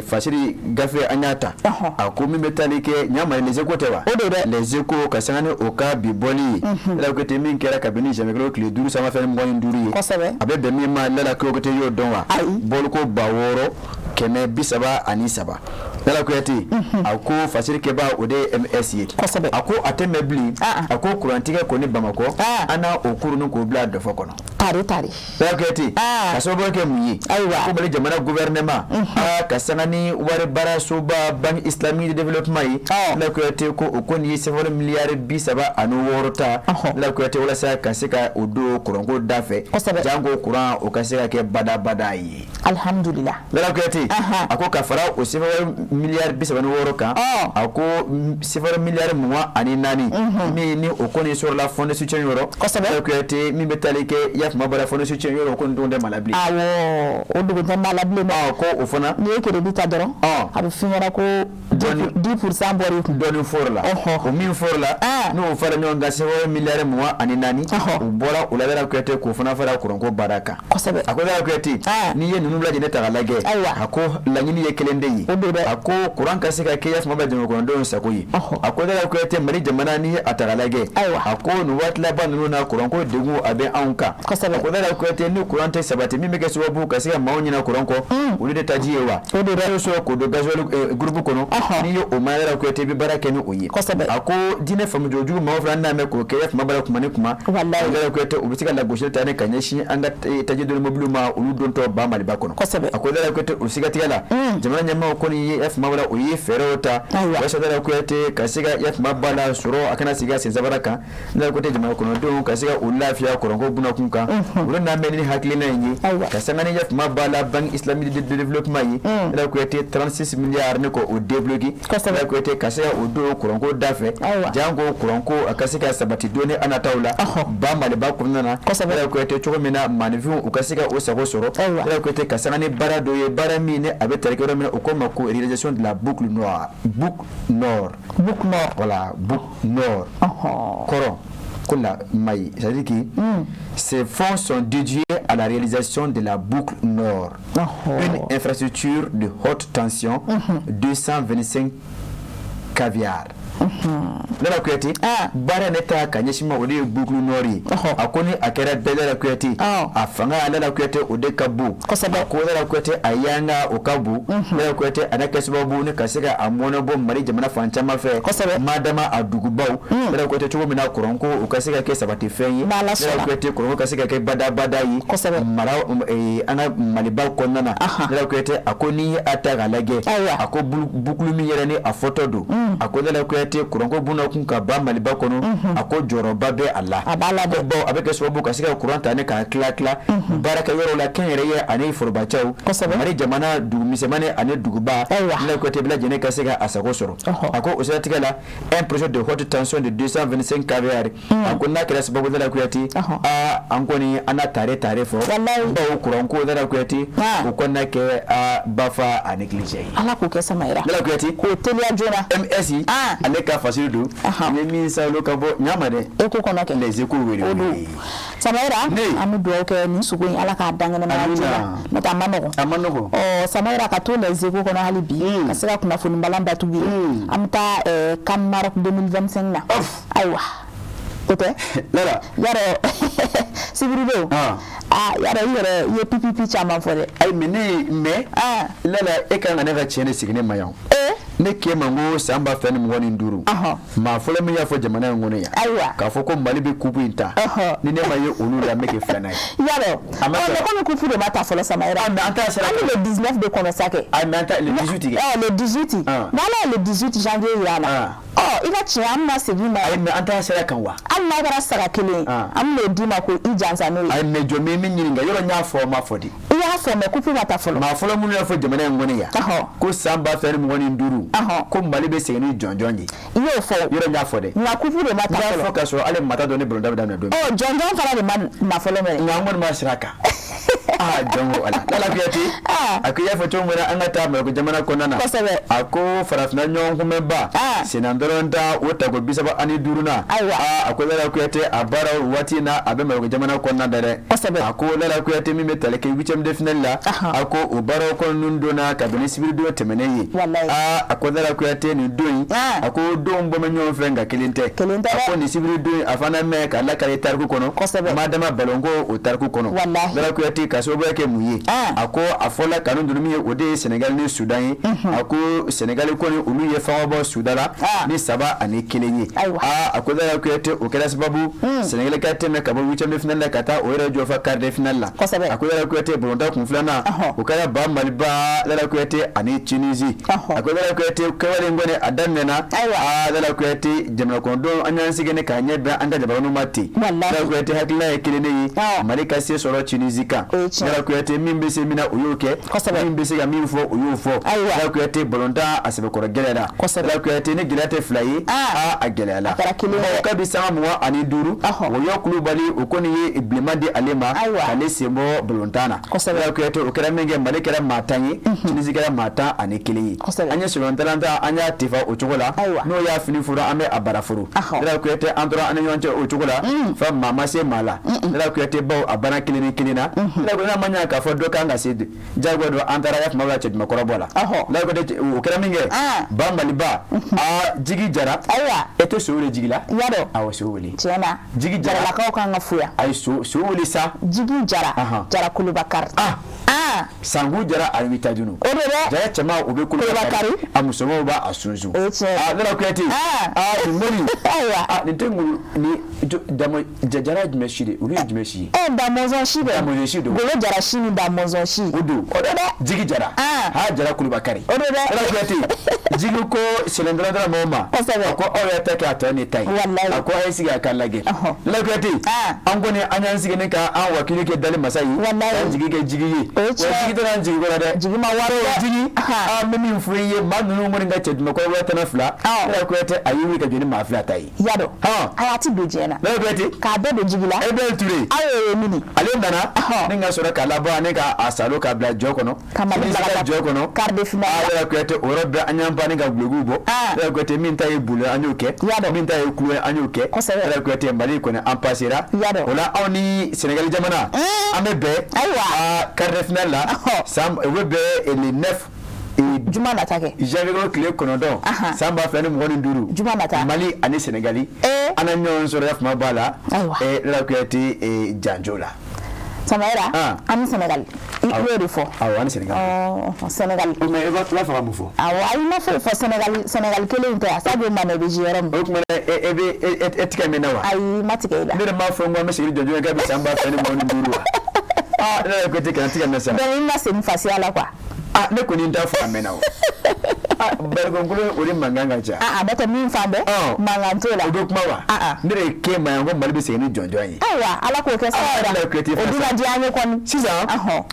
fasiri gafe an y'a ta. A ko min bɛ tali kɛ ɲama, Les Échos tɛ wa? O don dɛ. Les Échos ka sanga ni o ka bi bɔli ye, Lala Kuyate, min kɛra kabini janvier kalo tile 5 san 2025 ye. A bɛ bɛn min ma, Lala Kuyate, y'o dɔn wa? Ayi. Bɔliko 6133. Lala Kuyate, a ko fasiri kɛba, o de ye MS ye. A ko a tɛ mɛn bilen, a ko kurantigɛ kɔni Bamakɔ, an n'a o kurunin k'o bila dɔfɔ kɔnɔ. Tare tare. Lala Kuyate, ka sababu kɛ mun ye? Ko Mali jamana gouvernement, aa, ka sanga ni wari baarasoba Banque islamique de développement ye, Lala Kuyate, ko o kɔni ye CFA miliyari 36 ta, Lala Kuyate, walasa ka se ka o don kuranko da fɛ, janko kuran o ka se ka kɛ badabada ye. Alhamdulillah. Lala Kuyate, a ko ka fara o CFA miliyari 36 kan, a ko CFA miliyari 24 min ni o kɔni sɔrɔla fonds de soutien yɔrɔ. Lala Kuyate, min bɛ tali kɛ i y'a kuma bɔra fonds de soutien yɔrɔ, o kɔni don tɛ maa la bilen. Awɔ, o dogo tɛ maa la bilen dɛ. Ko o fana. N'i ye crédit ta dɔrɔn, a bɛ f'i ɲɛna ko 10% bɔr'i kun. Dɔɔni fɔr'o la. O min fɔr'o la, n'o fara ɲɔgɔn kan, CFA miliyari 24, u bɔra o la, Lala Kuyate, k'o fana fara kuranko baara kan. A ko Lala Kuyate, n'i ye ninnu lajɛ ta k'a lajɛ, a ko laɲini ye kelen de ye. O don dɛ. A ko kuran ka se ka kɛ yafama bɛ jamana kɔnɔdenw sago ye. A ko Lala Kuyate, Mali jamana, n'i ye a ta k'a lajɛ, a ko nin waati laban ninnu na, kuranko degun a bɛ anw kan. A ko Lala Kuyate, ni kuran tɛ sabati, min bɛ kɛ sababu ka se ka maaw ɲina kuran kɔ, olu de taji ye wa. O don dɛ. N'o sɔrɔ k'o don gasoil groupe kɔnɔ, n'i ye o ma, Lala Kuyate, i bɛ baara kɛ ni o ye. A ko diinɛ faamucogo maaw fana n'a mɛn k'o kɛ yafama b'a la kuma ni kuma. Lala Kuyate, u bɛ se ka lagosili ta ne ka ɲɛsin an ka taji donni mobiliw ma, olu dontɔ ba Maliba kɔnɔ. A ko Lala Kuyate, o siratigɛ la, jamana ɲɛmaaw kɔni ye yafama b'a la, o ye fɛɛrɛw ta walasa Lala Kuyate ka se ka yafama b'a la sɔrɔ a kana sigi a sen sabara kan. Lala Kuyate, jamana kɔnɔdenw ka se ka u lafiya kuranko bunakun kan, olu n'a mɛn ni hakilina in ye, ka sanga ni yafama b'a la Banque islamique de développement ye, Lala Kuyate, 36 milliards ne ko o débloqué, Lala Kuyate, ka se ka o don kuranko da fɛ, janko kuranko a ka se ka sabati don ni an nataw la ba Maliba kɔnɔna na. Lala Kuyate, cogo min na maaninfinw u ka se ka o sago sɔrɔ, Lala Kuyate, ka sanga ni baara dɔ ye, baara min ni a bɛ tali kɛ yɔrɔ min na, o ko ma ko réalisation de la boucle noire, boucle nord. Boucle nord. Voilà, boucle nord. Kɔrɔ ko la maille, c'est-à-dire que ces fonds sont dédiés à la réalisation de la boucle nord, une infrastructure de haute tension 225 kVA. Lala Kuyate, baara ne ta ka ɲɛsin ma, o de ye boucle nord ye. A ko ni a kɛra bɛɛ, Lala Kuyate, a fanga, Lala Kuyate, o de ka bon. A ko, Lala Kuyate, a yanga o ka bon, Lala Kuyate, a na kɛ sababu ni ka se ka a mɔnɛ bɔ Mali jamana fan caman fɛ, madama a dugubaw, Lala Kuyate, cogo min na kuranko o ka se ka kɛ sabatifɛn ye, Lala Kuyate, kuranko ka se ka kɛ badabada ye mara an ka Maliba kɔnɔna na. Lala Kuyate, a ko n'i ye a ta k'a lajɛ, a ko boucle min yɛrɛ ni a fɔtɔ don, a ko, Lala Kuyate, kuranko buna kun ka ban Maliba kɔnɔ, a ko jɔyɔrɔba bɛ a la. A b'a la dɛ. Bawo a bɛ kɛ sababu ka se ka kuran ta ne k'a tila tila baarakɛyɔrɔ la, kɛnyɛrɛye ani forobacɛw, Mali jamana dugu misɛnmanin ani duguba, Lala Kuyate, bɛɛ lajɛlen ka se ka a sago sɔrɔ. A ko o siratigɛ la, un projet de haute tension de 225 kVA, a ko n'a kɛra sababu, Lala Kuyate, aa, an kɔni an na tare tare fɔ, bawo kuranko, Lala Kuyate, o kɔni na kɛ a bafa a négligé ye. Ala k'o kɛ, Samayira. Lala Kuyate, k'o teliya joona. MS ale ka fasiri don n ye min salo ka bɔ ɲama dɛ. Eko kɔnɔ kɛ. Les Échos wele. O don, Samayira, an bɛ dugawu kɛ nin sugo in, Ala k'a dan kɛnɛmaya joona, n'o tɛ a ma nɔgɔn. A ma nɔgɔn. Ɔ, Samayira, ka to Les Échos kɔnɔ hali bi, ka se ka kunnafoni balan datugu ye, an bɛ taa CAN Maroc 2025 na. Ayiwa, o tɛ. Lala. Yarɔ, sibiri don, aa, yarɔ, i yɛrɛ i ye pipipi caman fɔ dɛ. Ayi, mais ne, mais Lala, e kan ka ne ka tiɲɛ de sigi ne ma yan. Ne k'e ma ko san 2025, maa fɔlɔ min y'a fɔ jamana in kɔnɔ yan k'a fɔ ko Mali bɛ coupe in ta, ni ne ma ye olu la, n bɛ kɛ filanan ye. Yarɔ, mais komi coupe de ma ta fɔlɔ, Samayira. Ah, mais an t'a sira. An bɛ le 19 de kɔnɔ sa kɛ. Ayi, mais an t'a le 18 kɛ. Ɔ, le 18, n'Ala ye le 18 janvier yira an na, ɔ, i ka tiɲɛ, an bɛna segin ma. Ayi, mais an t'a sira kan wa? Hali n'a kɛra saga kelen ye, an bɛn'o d'i ma ko i jansa n'o ye. Ayi, mais jɔn bɛ min ɲininka yɔrɔ, n y'a fɔ, n m'a fɔ de. I y'a fɔ, mais coupe ma ta fɔlɔ. Maa fɔlɔ minnu y'a fɔ jamana in kɔnɔ yan ko san 2025, ko Mali bɛ segin ni jɔnjɔn ye. I y'o fɔ. Yɔrɔ, n y'a fɔ dɛ. Nka coupe de ma ta fɔlɔ. N y'a fɔ k'a sɔrɔ hali mata dɔn ni balontan bɛ daminɛ don min. Ɔ, jɔnjɔn fana de ma na fɔlɔ mɛnɛ. Nka an kɔni b'a sira kan. Aa, jɔn ko Ala, Lala Kuyate, a ko i y'a fɔ cogo min na, an ka taa Marɔku jamana kɔnɔna na. A ko farafinna ɲɔgɔn kunbɛnba senna dɔrɔn o tako 35nan. Aa, a ko, Lala Kuyate, a baara waati in na, a bɛ Marɔku jamana kɔnɔna da dɛ. A ko, Lala Kuyate, min bɛ tali kɛ huitième de finale la, a ko o baaraw kɔni donna kabini sibiridon tɛmɛnen ye. Aa, a ko, Lala Kuyate, nin don in, a ko denw bɔ bɛ ɲɔgɔn fɛ, nka kelen tɛ. A ko nin sibiridon in, a fana mɛn ka lakale tariku kɔnɔ, madama balonko o tariku kɔnɔ. Lala Kuyate, ka sababuya kɛ mun ye? A ko a fɔla kanu dun min ye, o de ye Sénégal ni Soudan ye. A ko Sénégal kɔni, olu ye fanga bɔ Soudan la ni 3-1 ye. Aa, a ko, Lala Kuyate, o kɛra sababu Sénégal ka tɛmɛ ka bɔ huitième de finale la ka taa o yɛrɛ jɔ fa quart de finale la. A ko, Lala Kuyate, balontan kun filanan, o kɛra ba Maliba, Lala Kuyate, ani Tunisie. A ko, Lala Kuyate, kɛwale in kɔni a daminɛna. Aa, Lala Kuyate, jamana kɔnɔdenw, an y'an sigi ne k'a ɲɛ bɛn an ka jabaraninw ma ten. Lala Kuyate, hakilina ye kelen de ye, Mali ka se sɔrɔ Tunisie kan. Lala Kuyate, min bɛ se min na, o y'o kɛ, min bɛ se ka min fɔ, o y'o fɔ. Lala Kuyate, balontan a sɛbɛkɔrɔ gɛlɛyara. Lala Kuyate, ni gɛlɛya tɛ fila ye, aa, a gɛlɛyala. Kabi sanga 25, Wɔyɔ Kulubali, o kɔni ye bilenman di ale ma k'ale sen bɔ balontan na. Lala Kuyate, o kɛra min kɛ, Mali kɛra maa 10 ye, Tunisie kɛra maa 11 ye. An ye senna an y'a tifa o cogo la, n'o y'a fini furu, an bɛ a bara furu. Lala Kuyate, an tora an ni ɲɔgɔn cɛ o cogo la fa, maa ma se maa la, Lala Kuyate, bawo a banna kelen ni kelen na. Lala Kuyate, n'a ma ɲɛ k'a fɔ dɔ kan ka se jagoya don, an taara y'a tuma la cɛ kɔrɔbɔ la. Lala Kuyate, o kɛra min kɛ, ba Maliba, aa, Jigi Jara. E tɛ so wele Jigi la? Awɔ, so wele. Tiɲɛ na. Jigi Jara. Jaralakaw kan ka fo yan. Ayi, so wele sa. Jigi Jara, Jara Kolobakari. Sanku Jara ani Witajunu. O de dɛ. Jara cɛman, o bɛ Kolobakari, a musomanw b'a a sunsun. O ye tiɲɛ ye. Aa, Lala Kuyate, aa, nin mori. Aa, nin tɛ ŋuru ni damo jara jumɛn si de, olu ye jumɛn si ye? Ɛ, Damɔzɔn si dɛ. Damɔzɔn si don. Golo Jara si ni Damɔzɔn si. O don. O de dɛ. Jigi Jara. Ha, Jara Kulubakari. O de dɛ. Lala Kuyate, Jigi ko sɛnɛdɔrɔn mɔgɔw ma. A ko aw y'a ta kɛ, a tɔ ne ta ye. A ko a ye sigi a ka lajɛ. Lala Kuyate, an kɔni an y'an sigi ne ka an wakili kɛ dali masa ye. K'an jigi kɛ Jigi ye. O ye tiɲɛ ye. Jigi tɛ an jigi kɔrɔ dɛ. Jigi ma wari dɛ. Jigi, an bɛ min fɔ i ye, maa ninnu kɔni ka cɛ jumɛn kɔrɔbɔrɔ 12. Lala Kuyate, a y'i wuli ka jɔ ni maa fila ta ye. Y'a dɔn. A y'a ti don diɲɛ na. Lala Kuyate. K'a bɛɛ don Jigi la. E bɛɛ Ture. Aw ye mini. Ale nana. Ni ka sɔrɔ k'a labɔ ani ka a salo k'a bila jɔ kɔnɔ. Ka Mali bila ka jɔ kɔnɔ. Quart de finale. Lala Kuyate, o yɔrɔ bɛɛ an y'an ban ni ka gulokiw bɔ. Lala Kuyate, min ta ye bolo ye, an y'o kɛ. Min ta ye kulo ye, an y'o kɛ. Lala Kuyate, Mali kɔni an passera. O la anw ni Sénégal jamana, an bɛ bɛn. Ayiwa. Quart de finale la. San o bɛ bɛn le 9 Juma nata kɛ. Janvier kalo tile 9, san 2025. Juma nata. Mali ani Sénégali. An na ɲɔgɔn sɔrɔ ya kuma b'a la. Ayiwa. Lala Kuyate janjo la. Samayira, an ni Sénégal. I y'o de fɔ. Awɔ, an ni Sénégal. Sénégal. Mais i b'a fɛ ka mun fɔ? Awɔ, ayi, ma foyi fɔ. Sénégal, Sénégal kelen in tɛ yan. Sadio Mané bɛ jouer yɔrɔ min. O tuma e bɛ e tigɛ min na wa? Ayi, ma tigɛ i la. Ne de m'a fɔ n ko an bɛ segin jɔnjɔn ye k'a bɛ san 2025 wa? Ah, ne yɛrɛ Kuyate kana tigɛ n na sa. Donc i ma segin fasiya la quoi. Ah, ne kɔni t'a fɔ a mɛnna o. Ah, barikɔnkolo o de mankan ka ca. Ah, n'o tɛ min fan bɛɛ. Mankan t'o la. O bɛ kuma wa? Ne de k'e ma yan ko Mali bɛ segin ni jɔnjɔn ye. Ayiwa, Ala k'o kɛ Samayira. Lala Kuyate. O dun ka di an ye kɔni. Sisan,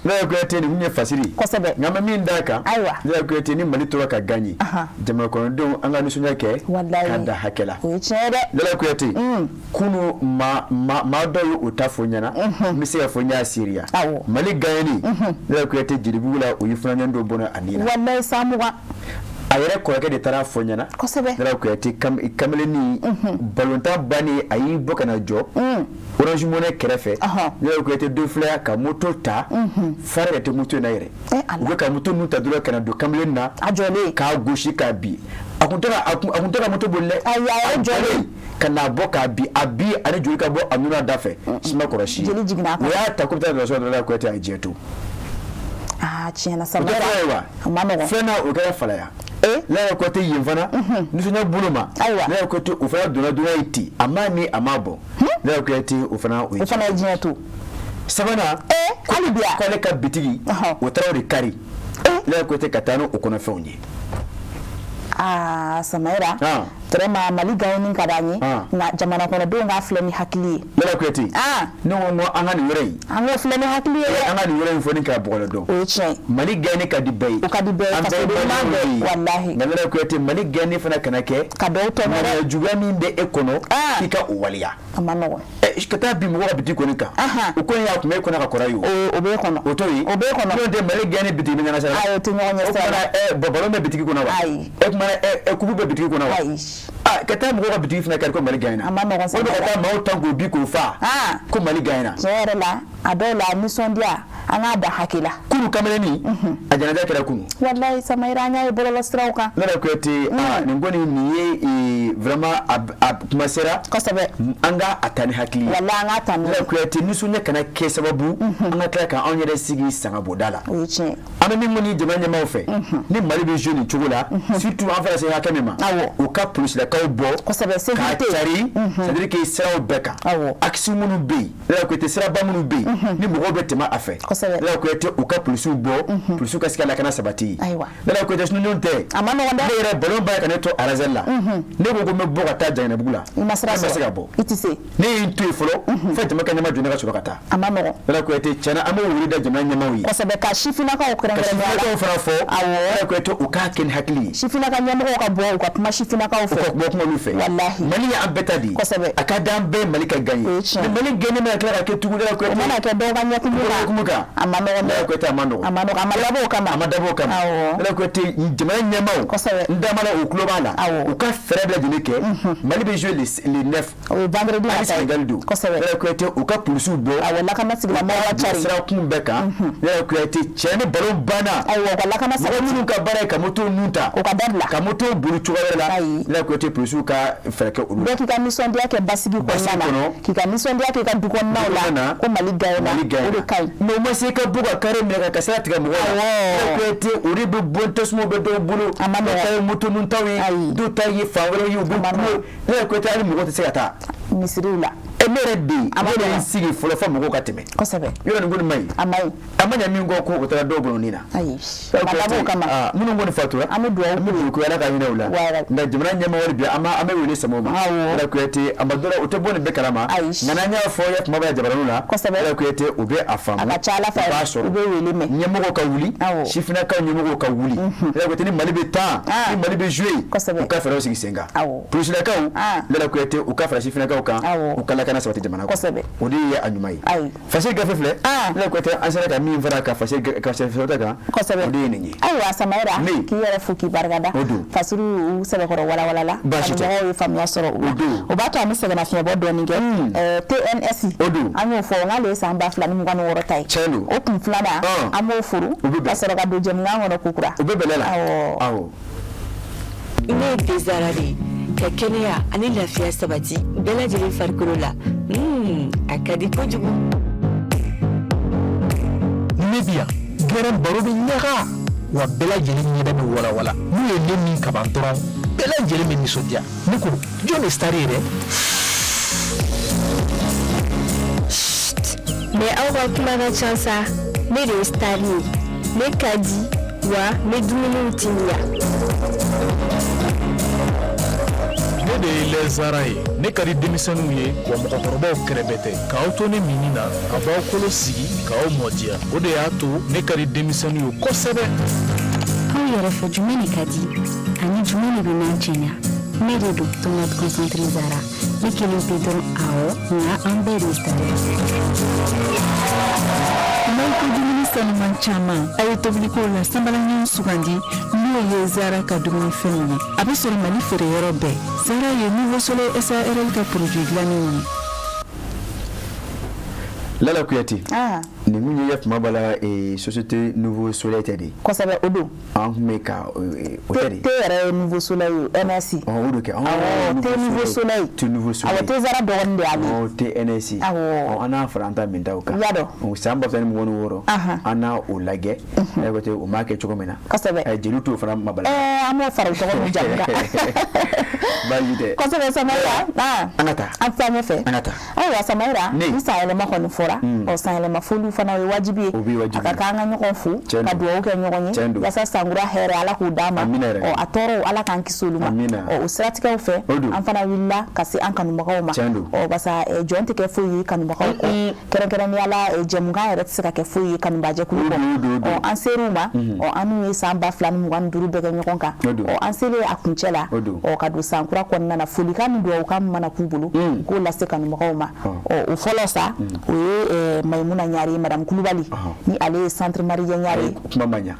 Lala Kuyate, nin kun ye fasiri. Kosɛbɛ. Nka an bɛ min d'a kan. Ayiwa. Lala Kuyate, ni Mali tora ka gagner. Jamana kɔnɔdenw, an ka nisɔndiya kɛ. Walayi. K'a da hakɛ la. O ye tiɲɛ ye dɛ. Lala Kuyate. Kunu maa maa dɔw ye o ta fɔ n ɲɛna. N bɛ se k'a fɔ n y'a seereya. Awɔ. Mali gagné. Lala Kuyate, Jelibugu la, o ye funankɛnin dɔ bɔnɛ a ni la. Walayi, san 20. A yɛrɛ kɔrɔkɛ de taara fɔ ɲɛna. Kosɛbɛ. Lala Kuyate, kamalennin balontan bannen, a y'i bɔ ka na jɔ Orange Money kɛrɛfɛ. Lala Kuyate, dɔ filɛ ka moto ta, fara yɛrɛ tɛ moto in na yɛrɛ. U bɛ ka moto ninnu ta dɔrɔn ka na don kamalen na. A jɔlen. K'a gosi k'a bin. A kun tɛ ka moto boli dɛ. Ayi, a yɛrɛ jɔlen. Ka n'a bɔ k'a bin, a bin ani joli ka bɔ a nun da fɛ. Sima kɔrɔsi. Jeli jiginna a kɔnɔ. O y'a ta ko bɛ taa dɔgɔtɔrɔso la, Lala Kuyate, a ye diɲɛ to. Ah, tiɲɛ na O tɛ Samayira. fɔlɔ ye wa? A ma nɔgɔn. Filanan, o kɛra Falaya. Lala Kuyate, yen fana nisɔndiya bolo ma. Ayiwa. Lala Kuyate, o fana donna donna ye ten, a m'a min, a m'a bɔ. Lala Kuyate, o fana o ye. O fana ye diɲɛ to. Sabanan. Hali bi a. K'ale ka bitigi, o taara o de kari. Lala Kuyate, ka taa n'o kɔnɔfɛnw ye. Aa, Samayira, vraiment Mali gagné ka d'an ye, nka jamana kɔnɔdenw k'a filɛ ni hakili ye. Lala Kuyate, ne ko n ko an ka nin yɔrɔ in. An k'o filɛ ni hakili ye dɛ. An ka nin yɔrɔ in fɔ ni k'a bɔgɔlɔ dɔn. O ye tiɲɛ ye. Mali gagné ka di bɛɛ ye. O ka di bɛɛ ye. An bɛɛ ye fasoden ɲuman maliyɛnw bɛɛ de ye. Walahi. Nka Lala Kuyate, Mali gagné fana kana kɛ. Ka dɔw tɔɲɔ dɛ. Ŋaniya juguya min bɛ e kɔnɔ. K'i ka o waleya. A ma nɔgɔn. Ka taa bin mɔgɔ ka bitigi kɔni kan. O kɔni y'a kun bɛ e kɔnɔ ka kɔrɔ ye o. O b'e kɔnɔ. O t'o ye. O b'e kɔnɔ. N'o tɛ, Mali gagné bitigi bɛ ɲɛnasira la. Ayi, o tɛ ɲɔgɔn ɲɛ sira la. O kumana ballon bɛ bitigi kɔnɔ wa? Ayi. E kumana kupu bɛ bitigi kɔnɔ wa? Ayi. Ah, ka taa mɔgɔw ka bitigi fana kari ko Mali gagné na. A ma nɔgɔn. O de ka taa maaw tan k'o bi k'o fa. Ko Mali gagné na. Tiɲɛ yɛrɛ la, a dɔw la nisɔndiya, an k'a da hakɛ la. Kunu kamalennin, a janaja kɛra kunu. Walayi Samayira, an y'a ye bɔlɔlɔ siraw kan. Lala Kuyate, nin kɔni nin ye vraiment a kuma sera. Kosɛbɛ. An ka a ta ni hakili ye. Walayi, an k'a ta ni. Lala Kuyate, nisɔndiya kana kɛ sababu an ka tila k'anw yɛrɛ sigi sangabonda la. O ye tiɲɛ ye. An bɛ min kɔni jamana ɲɛmaaw fɛ, ni Mali bɛ jouer nin cogo la, surtout an fana se hakɛ min ma. U ka polisilakaw bɔ. Kosɛbɛ, sécurité. K'a cari, c'est à dire que siraw bɛɛ kan. Axe minnu bɛ yen, Lala Kuyate, siraba minnu bɛ yen, ni mɔgɔw bɛ tɛmɛ a fɛ. Kosɛbɛ. Lala Kuyate, u ka polisiw bɔ, polisiw ka se ka lakana sabati. Ayiwa. Lala Kuyate, sinon tɛ. A ma nɔgɔn dɛ. Ne yɛrɛ, ballon ba ka ne to Arazɛli la. Ne ko ko n bɛ bɔ ka taa Jaginɛbugu la. I ma sira Ne ma se sɔrɔ. ka bɔ. I tɛ se. Ne ye n to yen fɔlɔ, fo jama ka ɲɛma jɔ, ne ka sɔrɔ ka taa. A ma nɔgɔn. Lala Kuyate, tiɲɛna, an b'o wele da jamana ɲɛmaaw ye. Kosɛbɛ, ka sifinnakaw Ka kɛrɛnkɛrɛnnenya la. sifinnakaw fana fɔ. Awɔ. Lala Kuyate, u k'a kɛ ni hakili ye. Sifinnaka ɲɛmɔgɔw ka bɔ u ka kuma sifinnakaw fɛ. U ka bɔ kuma olu fɛ. Walahi. Mali ye an bɛɛ ta de ye. Kosɛbɛ. A ka d'an bɛɛ Mali ka gagné. O ye tiɲɛ ye. Mais Mali gagné mana tila ka kɛ tugun, Lala Kuyate. O mana kɛ dɔw ka ɲɛkumu kan. Ɲɛkumu kan. A ma nɔgɔn dɛ. Lala Kuyate, a ma nɔgɔn. A ma nɔgɔn, a ma dabɔ o kama. A ma dabɔ o kama. Awɔ. Lala Kuyate, jamana ɲɛmaaw. Kosɛbɛ. N dama la, o tulo b'a la. Awɔ. U ka fɛɛrɛ bɛɛ lajɛlen kɛ. Mali bɛ jouer le 9. O ye vendredi Ani nata ye. Sénégal don. Kosɛbɛ. Lala Kuyate, u ka polisiw bɔ. Awɔ, lakana tigilamɔgɔw ka cari. Sira kun bɛɛ kan. Lala Kuyate, cɛ, ni ballon banna. Ayiwa, u ka lakana Mɔgɔ sabati. minnu ka baara ye ka moto ninnu ta. O ka dabila. Ka moto boli cogoya wɛrɛ la. Ayi. Lala Kuyate, polisiw ka fɛɛrɛ kɛ olu la. Bɛɛ k'i ka nisɔndiya kɛ basigi Basigi kɔnɔna na. kɔnɔ. K'i ka nisɔndiya kɛ i ka du kɔnɔnaw la. Ko Mali gagné na. Mali gagné O de ka ɲi. Mais o ma se ka bɔ ka carré minɛ ka sira tigɛ mɔgɔw la. Awɔ. Lala Kuyate, o de bɛ bɔ, tasumaw bɛ dɔw bolo. A ma Dɔw nɔgɔn. ta ye moto ninnu taw ye. Ayi. Dɔw ta ye fan wɛrɛw ye, u bɛ A ma kulo. nɔgɔn. Lala Kuyate, hali mɔgɔ tɛ se ka taa. Misiriw la. E, ne yɛrɛ de ye, A ma ne de ye n nɔgɔn. sigi fɔlɔ fo mɔgɔw ka tɛmɛ. Kosɛbɛ. Yɔrɔ nin kɔni ma ɲi. A ma ɲi. A ma ɲɛ min kɔ, ko o taara dɔw bolo nin na. Ayi. A ma dabɔ o kama. Minnu kɔni fatura. An bɛ dugawu An bɛ dugawu kɛ, Ala ka hinɛ u la. Wala. Nka jamana ɲɛmɔgɔ bi, an bɛ wele sama o ma. Awɔ. Ala Kuyate, a ma dɔ la, u tɛ bɔ nin bɛɛ kalama. Ayi. Nka n'an y'a fɔ ya kuma bɛ jabaraninw la. Kosɛbɛ. Ala Kuyate, u bɛ a faamu. A ka ca Ala fɛ, U b'a sɔrɔ. u bɛ wele mɛn. Ɲɛmɔgɔw ka wuli. Awɔ. Sifinnakaw ɲɛmɔgɔw ka wuli. Ala Kuyate, ni Mali bɛ tan. Ni Mali bɛ jouer. Kosɛbɛ. U ka fɛɛrɛw sigi sen kan. Awɔ. Polisilakaw. Ah. Ala Kuyate, u ka fara sifinnakaw kan. Awɔ. U ka lakana Lakana sabati jamana kɔnɔ. Kosɛbɛ. O de ye a ɲuman ye. Ayi. Fasiri gafe filɛ. Ah. Ne ko tɛ an sera ka min fara ka fasiri ka sɛbɛn kan. Kosɛbɛ. O de ye nin ye. Ayiwa Samayira, Ne. k'i yɛrɛ fo k'i barikada. O don. Fasiriw u sɛbɛkɔrɔ walawalala. Baasi tɛ. Kanubagaw ye faamuya sɔrɔ o la. O don. O b'a to an bɛ sɛgɛnnafiɲɛbɔ dɔɔni kɛ. TNS. O don. An y'o fɔ n'ale ye san 2026 ta ye. Tiɲɛ don. O kun filanan. Ɔn. An b'o furu. O bɛ bɛn. Ka sɔrɔ ka don jɛmukan kɔnɔ kokura. O bɛ bɛlɛ la. Awɔ. Awɔ. Ne ye thé Zara de ye ka kɛnɛya ani lafiya sabati bɛɛ lajɛlen farikolo la. A ka di kojugu. Ne bi yan gɛrɛn baro bɛ ɲaga wa bɛɛ lajɛlen ɲɛda bɛ walawala n'u ye ne min kaban dɔrɔn bɛɛ lajɛlen bɛ nisɔndiya. Ne ko jɔn de star ye dɛ? Mais aw ka kuma ka ca sa. Ne de ye star ye, ne ka di wa n bɛ dumuniw timiya. Ne de ye lait Zara ye. Ne ka di denmisɛnninw ye wa mɔgɔkɔrɔbaw kɛrɛbɛ tɛ. K'aw to ne minni na, a b'aw kolo sigi k'aw mɔdiya. O de y'a to ne ka di denmisɛnninw ye kosɛbɛ. Aw yɛrɛ fɛ, jumɛn de ka di ani jumɛn de bɛ n'an cɛɲa? Ne de don tomate concentré Zara. Ne kelen pe dɔrɔn? Awɔ, nka an bɛɛ de ye star ye. N'aw ko dumuni sanuman caman, a ye tobiliko la sanbalaɲɔgɔn sugandi, n'o ye Zara ka dumunifɛnw ye. A bɛ sɔrɔ Mali feereyɔrɔ bɛɛ. Zara ye Nouveau Soleil SARL ka produit dilannenw ye. Lala Kuyate. Ah. Nin kun ye kuma b'a la société Nouveau Soleil tɛ de. Kosɛbɛ, o don. An kun bɛ ka o tɛ de. Thé yɛrɛ ye Nouveau Soleil ye, NS. Ɔ, o de kɛ. Awɔ, thé Nouveau Soleil. Thé Nouveau Soleil. Awɔ, thé Zara dɔgɔnin de y'ale ye. Ɔ, TNS. Awɔ. Ɔ, an n'a fara an ta mintaw kan. I y'a dɔn. O san 2026. Ahan. An n'a o lajɛ. Ne ko ten o m'a kɛ cogo min na. Kosɛbɛ. Jeliw t'o fana mabala. An b'o fara u tɔgɔ n'u jamu kan. Baasi tɛ. Kosɛbɛ Samayira. An ka taa. An taa ɲɛfɛ. An ka taa. Ayiwa Samayira, Ne. ni san yɛlɛma kɔni fɔra, ɔ, san yɛlɛma foliw fana o ye wajibi ye. O bɛ wajibi A ka kan an ka ɲɔgɔn fo, Tiɲɛ ka don. dugawu kɛ ɲɔgɔn ye Tiɲɛ don. yaasa sankura hɛrɛ Ala k'o d'an ma. Amina yɛrɛ. Ɔ, a tɔɔrɔw Ala k'an kisi olu ma. Amina. Ɔ, o siratigɛw fɛ, O don. an fana wulila ka se an kanubagaw ma. Tiɲɛ don. Ɔ, barisa jɔn tɛ kɛ foyi ye kanubagaw kɔ. Kɛrɛnkɛrɛnnenya la, jɛmukan yɛrɛ tɛ se ka kɛ foyi ye kanubajɛkulu O kɔ. don, o don, o don. Ɔ, an ser'u ma. Ɔ, an n'u ye san 2025 bɛɛ kɛ ɲɔgɔn kan. O don. Ɔ, an selen a kuncɛ la. O don. Ɔ, ka don sankura kɔnɔna na, folikan ni duwawukan min mana k'u bolo, u k'o lase kanubagaw ma. Ɔ, o fɔlɔ sa, o ye Mayimuna Ɲare ye, madame Kulubali, ni ale ye centre Marijɛ Ɲare ye. Kuma ma ɲa.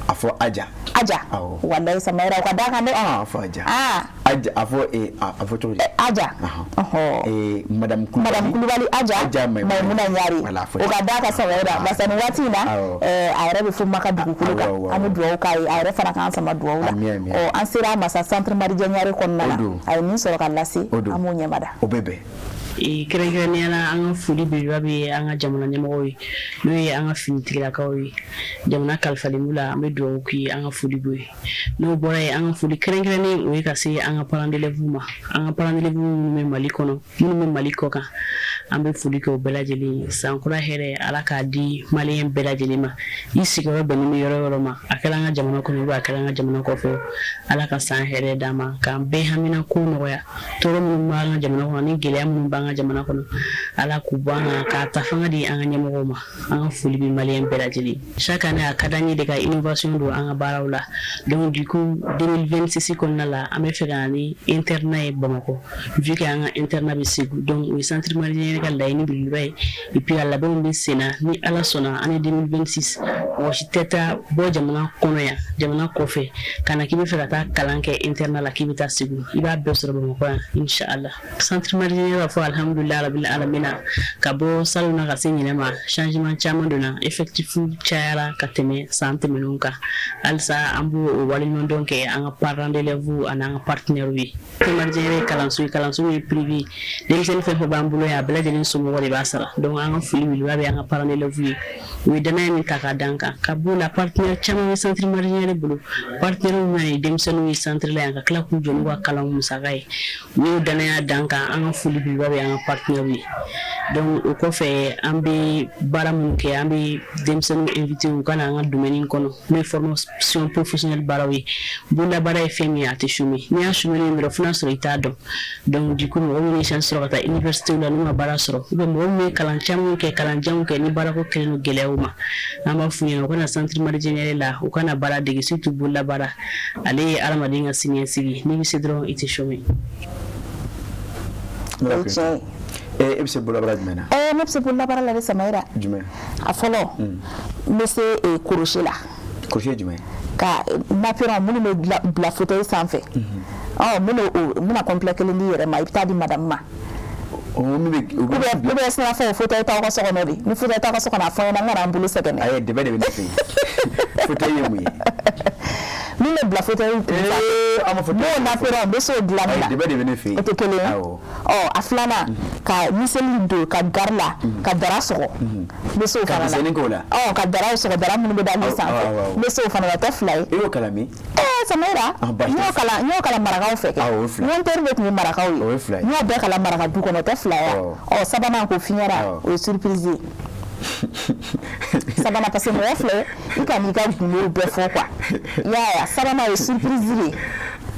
A fɔ Aja. Aja. Awɔ. Walayi Samayira, o ka d'a kan dɛ. A fɔ Aja. Aa. Aja, a fɔ a fɔ cogo di? Aja. Ɔhɔ. Madame Kulubali. Madame Kulubali Aja. Aja Mayimuna Ɲare. Voilà, a fɔ O ka d'a kan Samayira, barisa nin waati in na, Awɔ. a yɛrɛ bɛ fo Maka dugukolo kan. Awɔ, awɔ, An bɛ dugawu k'a ye, a yɛrɛ fana k'an sama dugawu la. Ami, ami. Ɔ, an sera a ma sa centre Marijɛ Ɲare kɔnɔna O don. la. A ye min sɔrɔ ka lase, O don. an b'o ɲɛmada. O bɛ bɛn. Kɛrɛnkɛrɛnnenya la, an ka foli belebeleba bɛ an ka jamana ɲɛmɔgɔw ye, n'o ye an ka finitigilakaw ye. Jamana kalifalen b'u la, an bɛ dugawu k'u ye, an ka foli b'u ye. N'o bɔra yen, an ka foli kɛrɛnkɛrɛnnen o ye ka se an ka parents d'élèves ma, an ka parents d'élèves minnu bɛ Mali kɔnɔ, minnu bɛ Mali kɔ kan, an bɛ foli kɛ o bɛɛ lajɛlen ye. Sankura hɛrɛ, Ala k'a di maliyɛn bɛɛ lajɛlen ma. I sigiyɔrɔ bɛnnen bɛ yɔrɔ o yɔrɔ ma, a kɛra an ka jamana kɔnɔ ou a kɛra an ka jamana kɔfɛ, Ala ka san hɛrɛ d'an ma, k'an bɛɛ hamina ko nɔgɔya. Tɔɔrɔ minnu b'an ka jamana kɔnɔ ni gɛlɛya minnu b'an ka jamana kɔnɔ, Ala k'u bɔ an kan, k'a ta fanga di an ka ɲɛmɔgɔw ma. An ka foli bɛ maliyɛn bɛɛ lajɛlen. Chaque année, a ka d'an ye de ka innovation don an ka baaraw la. Donc du coup, 2026 kɔnɔna la, an bɛ fɛ ka na ni internat ye Bamakɔ, vu que an ka internat bɛ Segu. Donc o ye centre Marijɛ ka laɲini belebeleba ye. Et puis a labɛnw bɛ sen na. Ni Ala sɔnna, année 2026, mɔgɔ si tɛ taa bɔ jamana kɔnɔ yan, jamana kɔfɛ, ka na k'i bɛ fɛ ka taa kalan kɛ internat la, k'i bɛ taa Segu. I b'a bɛɛ sɔrɔ Bamakɔ yan, inshallah. Centre Marijɛ b'a fɔ alhamdulilayi rabil alamina. Ka bɔ salon na ka se ɲinɛ ma, changement caman donna, effectif cayara ka tɛmɛ san tɛmɛnenw kan. Halisa an b'o o waleɲumandɔn kɛ an ka parents d'élèves ani an ka partenaires ye. Marijɛ ye kalanso ye, kalanso min ye privé. Denmisɛnnin fɛn fɛn b'an bolo yan, a bɛɛ lajɛlen somɔgɔw de b'a sara. Donc an ka foli belebeleba bɛ an ka parents d'élèves ye, u ye danaya min ta k'a d'an kan. Ka b'o la, partenaire caman bɛ centre Marijɛ bolo, partenaires min ye denmisɛnninw ye centre la yan, ka tila k'u jɔ n'u ka kalan musaka ye, u y'o danaya d'an kan. An ka foli belebeleba bɛ an ka partenaires ye. Donc o kɔfɛ, an bɛ baara minnu kɛ, an bɛ denmisɛnninw invité u ka na an ka domaine kɔnɔ, n'o ye formation professionnelle baaraw ye. Bololabaara ye fɛn min ye, a tɛ chômer. N'i y'a chômer dɔrɔn, fo n'a sɔrɔ i t'a dɔn. Donc du coup, mɔgɔ minnu ye chance sɔrɔ ka taa université la n'u ma baara sɔrɔ, ou bien mɔgɔ minnu ye kalan caman kɛ, kalan janw kɛ, ni baarako kɛlen don gɛlɛyaw ma, an b'a f'u ɲɛna u ka na centre Marijɛ la, u ka na baara dege, surtout bololabaara. Ale ye hadamaden ka siniɲɛsigi. N'i bɛ se dɔrɔn, i tɛ chômer. O ye tiɲɛ ye. E bɛ se bololabaara jumɛn na? Ne bɛ se bololabaara la dɛ, Samayira. Jumɛn? A fɔlɔ, n bɛ se crochet la. Crochet jumɛn? Ka napperon minnu bɛ bila fauteuil sanfɛ. Ɔ, n bɛna complet kelen di yɛrɛ ma, i bɛ taa di madame ma. Min bɛ ou bien sinafɔ, fauteuil t'aw ka so kɔnɔ de? Ni fauteuil t'aw ka so kɔnɔ, a fɔ n ɲɛna, n kana n bolo sɛgɛn dɛ. Ayi, dɛbɛ de bɛ ne fɛ yen. Fauteuil ye mun ye? Min bɛ bila fauteuil sanfɛ. An b'a fɔ n'o napperon, n bɛ se o dilanni la. Ayi, dɛbɛ de bɛ ne fɛ yen. O tɛ kelen ye. Ɔ, a filanan, ka miseli don ka gari la, ka dara sɔgɔ, n bɛ se o fana la. Ka misɛnnin k'o la. Ɔ, ka daraw sɔgɔ, dara minnu bɛ da nin sanfɛ, n bɛ se o fana la. O tɛ fila ye. I y'o kalan min? Samayira, n y'o kalan marakaw fɛ kɛ. O ye fila. N ko n teri de tun ye marakaw ye. O ye fila ye. N y'o bɛɛ kalan maraka du kɔnɔ, o tɛ fila ye. Ɔ, sabanan k'o f'i ɲɛna, o ye surprise ye. Sabanan, parce que mɔgɔ filɛ, i ka n'i ka gundow bɛɛ fɔ quoi, i y'a ye. Sabanan, o ye surprise de ye.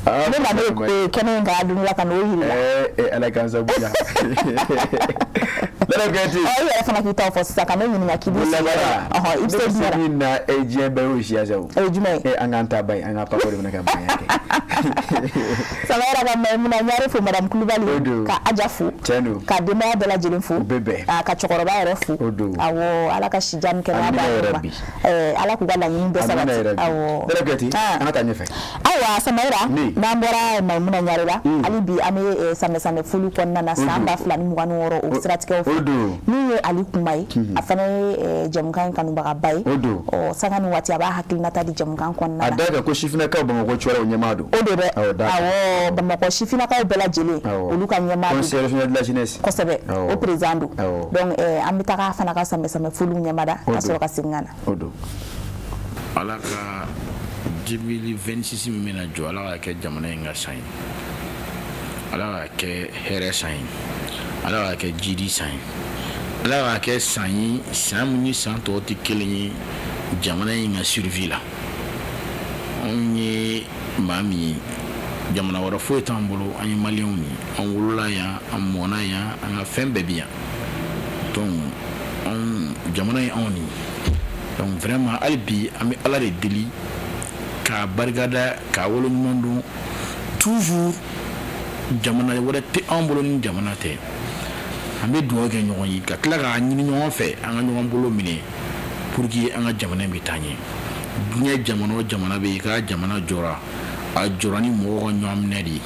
Ne na n'o kɛnɛ in kan don la ka n'o yir'i la. Ala k'an sago la. Lala Kuyate. Ɔ, i yɛrɛ fana k'i taw fɔ sisan, ka ne ɲininka k'i b'i Bololabaara. Ɔhɔn, i bɛ se jumɛn na? Min na diɲɛ bɛɛ y'o siya sa o. O ye jumɛn ye? An k'an ta ba ye, an ka papa de fana ka baɲa kɛ. Samayira ka Mayimuna Ɲare fo, madame Kulubali, ka Aja fo. Tiɲɛ don. Ka denbaya bɛɛ lajɛlen fo. U bɛ bɛn. Ka cɛkɔrɔba yɛrɛ fo. O don. Awɔ, Ala ka si jan ni kɛnɛya d'a ma. Ala k'u ka laɲini bɛɛ sabati. Awɔ. Lala Kuyate, an ka taa ɲɛfɛ. Ayiwa Samayira, n'an bɔra Mayimuna Ɲare la, hali bi an bɛ sanbɛ sanbɛ foli kɔnɔna na, san 2026, o siratigɛw fɛ. Min ye Ali Kunba ye, a fana ye jamukan in kanubagaba ye. Ɔ, sanga ni waati a b'a hakilinata di jamukan kɔnɔna na. A da kan ko sifinnakaw Bamakɔ cuwara, o ɲɛmaa don. O don dɛ. Awɔ, Bamakɔ sifinnakaw bɛɛ lajɛlen, olu ka ɲɛmaa don. Conseil régional de la jeunesse. Kosɛbɛ, o président don. Donc an bɛ taga a fana ka sanbɛ sanbɛ foliw ɲɛmada, ka sɔrɔ ka segin ka na. O don. Ala ka 2026 min bɛna jɔ, Ala ka kɛ jamana in ka san ye, Ala ka kɛ hɛrɛ san ye, Ala ka kɛ jidi san ye, Ala ka kɛ san ye, san min ni san tɔw tɛ kelen ye jamana in ka survie la. Anw ye maa min ye, jamana wɛrɛ foyi t'an bolo, an ye maliyɛnw ye, an wolola yan, an mɔna yan, an ka fɛn bɛɛ bi yan. Donc anw, jamana ye anw de ye. Donc vraiment, hali bi an bɛ Ala de deli k'a barikada, k'a waleɲuman dɔn toujours. Jamana wɛrɛ tɛ anw bolo ni jamana tɛ. An bɛ dugawu kɛ ɲɔgɔn ye, ka tila k'a ɲini ɲɔgɔn fɛ, an ka ɲɔgɔn bolo minɛ pour que an ka jamana in bɛ taa ɲɛ. Diɲɛ jamana o jamana bɛ yen k'a jamana jɔra, a jɔra ni mɔgɔw ka ɲɔgɔn minɛ de ye,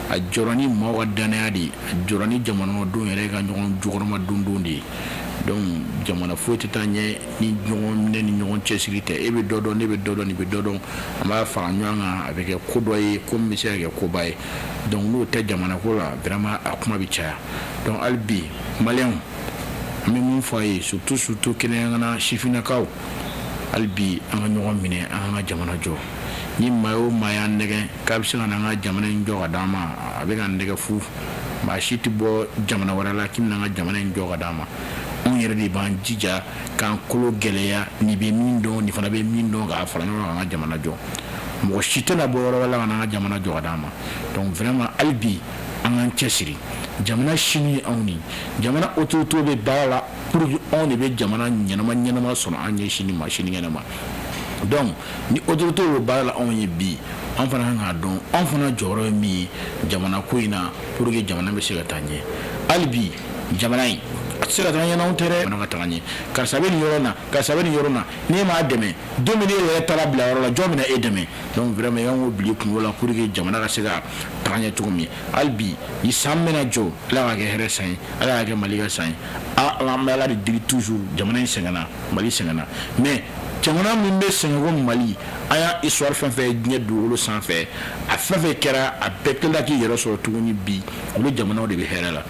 a jɔra ni maaw ka danaya de ye, a jɔra ni jamanadenw yɛrɛ ka ɲɔgɔn jukɔrɔma dondon de ye. Donc jamana foyi tɛ taa ɲɛ ni ɲɔgɔn minɛ ni ɲɔgɔn cɛsiri tɛ. E bɛ dɔ dɔn, ne bɛ dɔ dɔn, nin bɛ dɔ dɔn, an b'a fara ɲɔgɔn kan, a bɛ kɛ ko dɔ ye, ko min bɛ se ka kɛ koba ye. Donc n'o tɛ jamana ko la, vraiment a kuma bɛ caya. Donc hali bi maliyɛnw, an bɛ mun fɔ a ye, surtout surtout kɛnɛyangana sifinnakaw, hali bi an ka ɲɔgɔn minɛ, an ka jamana jɔ. Ni maa o maa y'an nɛgɛ k'a bɛ se ka na an ka jamana in jɔ ka d'an ma, a bɛ ka nɛgɛ fu. Maa si tɛ bɔ jamana wɛrɛ la k'i bɛna an ka jamana in jɔ ka d'an ma. Anw yɛrɛ de b'an jija k'an kolo gɛlɛya, nin bɛ min dɔn, nin fana bɛ min dɔn, k'a fara ɲɔgɔn kan, k'an ka jamana jɔ. Mɔgɔ si tɛna bɔ yɔrɔ wɛrɛ la ka na an ka jamana jɔ ka d'an ma. Donc vraiment, hali bi an k'an cɛsiri. Jamana sini ye anw de ye. Jamana autorité bɛ baara la pour que anw de bɛ jamana ɲɛnama ɲɛnama sɔrɔ an ɲɛ sini ma, sinikɛnɛ ma. Donc ni autorité bɛ baara la anw ye bi, an fana kan k'a dɔn anw fana jɔyɔrɔ ye min ye jamana ko in na, pour que jamana bɛ se ka taa ɲɛ. Hali bi jamana in a tɛ se ka taa ɲɛ n'anw tɛ dɛ. Jamana ka taga ɲɛ, karisa bɛ nin yɔrɔ na, karisa bɛ nin yɔrɔ na, n'e m'a dɛmɛ, don min e yɛrɛ taara bila yɔrɔ la, jɔn bɛna e dɛmɛ? Donc vraiment, i kan k'o bila i kunkolo la pour que jamana ka se ka taga ɲɛ cogo min. Hali bi ni san bɛna jɔ, Ala ka kɛ hɛrɛ san ye, Ala ka kɛ Mali ka san ye. An bɛ Ala de deli toujours. Jamana in sɛgɛnna, Mali sɛgɛnna, mais jamana min bɛ sɛgɛn ko Mali, an y'a histoire fɛn fɛn ye diɲɛ dugukolo sanfɛ, a fɛn fɛn kɛra, a bɛɛ tilala k'i yɛrɛ sɔrɔ tuguni. Bi olu jamanaw de bɛ hɛrɛ la.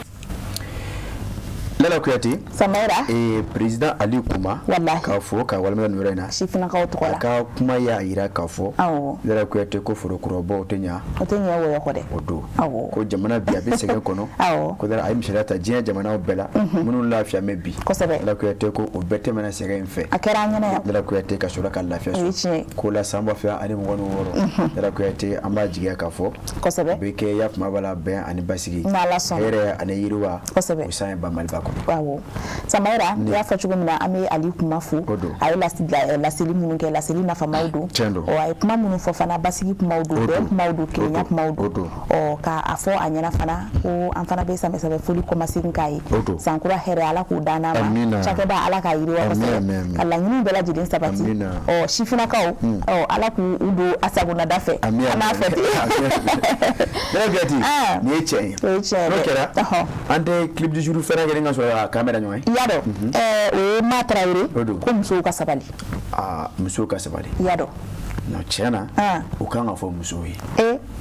Lala Kuyate. Samayira. Président Ali Kuma. Walahi. K'a fɔ ka walima nin yɔrɔ in na. Sifinnakaw tɔgɔ la. A ka kuma y'a yira k'a fɔ. Awɔ. Lala Kuyate ko forokurabaw tɛ ɲa. O tɛ ɲɛ wɔyɔ kɔ dɛ. O don. Awɔ. Ko jamana bi a bɛ sɛgɛn kɔnɔ. Awɔ. Ko a ye misaliya ta diɲɛ jamanaw bɛɛ la. Minnu lafiya mɛ bi. Kosɛbɛ. Lala Kuyate ko o bɛɛ tɛmɛna sɛgɛn in fɛ. A kɛra an ɲɛna yan. Lala Kuyate ka sɔrɔ ka lafiya O ye tiɲɛ ye. Ko la san 2026. Lala Kuyate, an b'a jigiya k'a fɔ. Kosɛbɛ. O bɛ kɛ ya kuma b'a la bɛn ani basigi. N'Ala sɔnna. Hɛrɛ ani yiriwa. Kosɛbɛ. O san ye ba Maliba kɔnɔ. Awɔ, Samayira, i y'a fɔ cogo min na, an bɛ Ali kuma fo. A ye laseli minnu kɛ, laseli nafamaw don. Ɔ, a ye kuma minnu fɔ fana, basigi kumaw don, bɛn kumaw don, kelenya kumaw don. Ɔ, k'a fɔ a ɲɛna fana ko an fana bɛ sanbɛ foli kɔmasegin k'a ye. Sankura hɛrɛ, Ala k'o d'an n'a ma. Cakɛda, Ala k'a yiriwa kosɛbɛ, ka laɲiniw bɛɛ lajɛlen sabati. Ɔ, sifinnakaw, ɔ, Ala k'u don a sagonada fɛ. An b'a fɔ ten. Ne Kuyate, nin ye tiɲɛ ye. O ye tiɲɛ ye. N'o kɛra, an tɛ clip du jour fɛnɛ kɛ ni ka sɔrɔ ka k'an bɛna ɲɔgɔn ye. I y'a dɔn, o ye Ma Tarawele ko musow ka sabali. Aa, musow ka sabali. I y'a dɔn. Non, tiɲɛ na, o kan ka fɔ musow ye.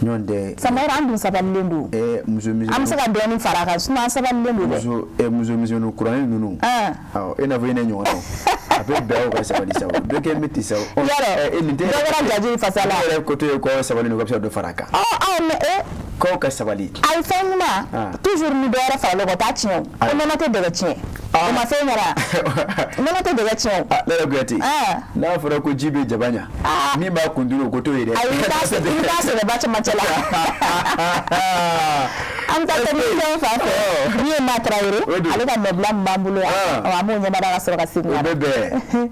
Ɲɔgɔn tɛ. Samayira, an dun sabalilen don. Muso misɛnnin. An bɛ se ka dɔɔnin fara a kan, sinon an sabalilen don dɛ. Muso misɛnnin kuranin ninnu. Awɔ, i n'a fɔ e ne ɲɔgɔnnaw. A bɛ bɛn aw ka sabali sa o. Dɔ kɛ min tɛ sa o. I y'a dɔn, nin tɛ. Dɔ kɛra jaji fasa la. E yɛrɛ ko to ye ko sabali don, ko bɛ se ka dɔ fara a kan. Ɔ, aw mais K'aw ka sabali. Ayi, fɛn ɲuman toujours ni dɔ wɛrɛ farala o kan, o t'a tiɲɛ o. Ko nɔnɔ tɛ dɛgɛ tiɲɛ. O ma fɛn kɛra. Nɔnɔ tɛ dɛgɛ tiɲɛ o. Ne yɛrɛ Kuyate, n'a fɔra ko ji bɛ jaba ɲa, min b'a kun duuru, o ko t'o ye dɛ. Ayi, i bɛ taa sɛgɛba cɛmancɛ la. An bɛ taa technicien fan fɛ, min ye Ma Tarawele, ale ka nɔbila min b'an bolo yan, an b'o ɲɛmada ka sɔrɔ ka segin ka na. O bɛ bɛn.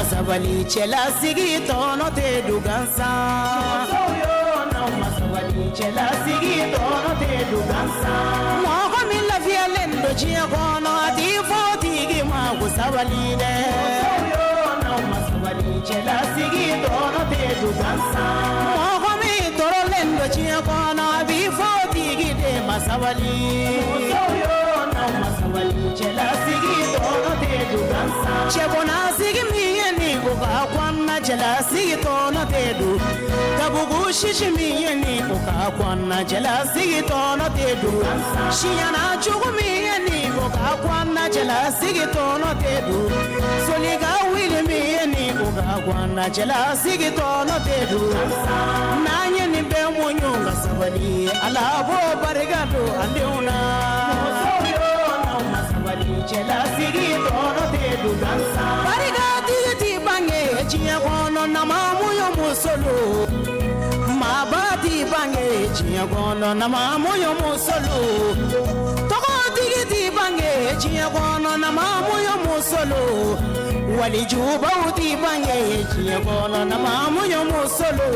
Sabali cɛlasigi tɔnɔ tɛ du gansan. Musow yo, n'aw ma sabali, cɛlasigi tɔnɔ tɛ du gansan. Mɔgɔ min lafiyalen don diɲɛ kɔnɔ, a t'i fɔ tigi ma ko sabali dɛ. Musow yo, n'aw ma sabali, cɛlasigi tɔnɔ tɛ du gansan. Mɔgɔ min tɔɔrɔlen don diɲɛ kɔnɔ, a b'i fɔ tigi de ma sabali. Musow yo, n'aw ma sabali, cɛlasigi tɔnɔ tɛ du gansan. Cɛbɔnasigi min ye nin o ka kɔnna, cɛlasigi tɔnɔ tɛ dun. Kabugu sisi min ye nin o ka kɔnna, cɛlasigi tɔnɔ tɛ dun. Siyana cogo min ye nin o ka kɔnna, cɛlasigi tɔnɔ tɛ dun. Solika wuli min ye nin o ka kɔnna, cɛlasigi tɔnɔ tɛ dun. N'an ye nin bɛɛ muɲu ka sabali, Ala b'o barika don an denw na. Musow yo, n'aw ma sabali, cɛlasigi tɔnɔ tɛ dun gansan. Barikatigi ti bange diɲɛ kɔnɔ, na ma muɲu musolu. Maaba ti bange diɲɛ kɔnɔ, na ma muɲu musolu. Tɔgɔtigi ti bange diɲɛ kɔnɔ, na ma muɲu musolu. Walijubaw ti bange diɲɛ kɔnɔ, na ma muɲu musolu.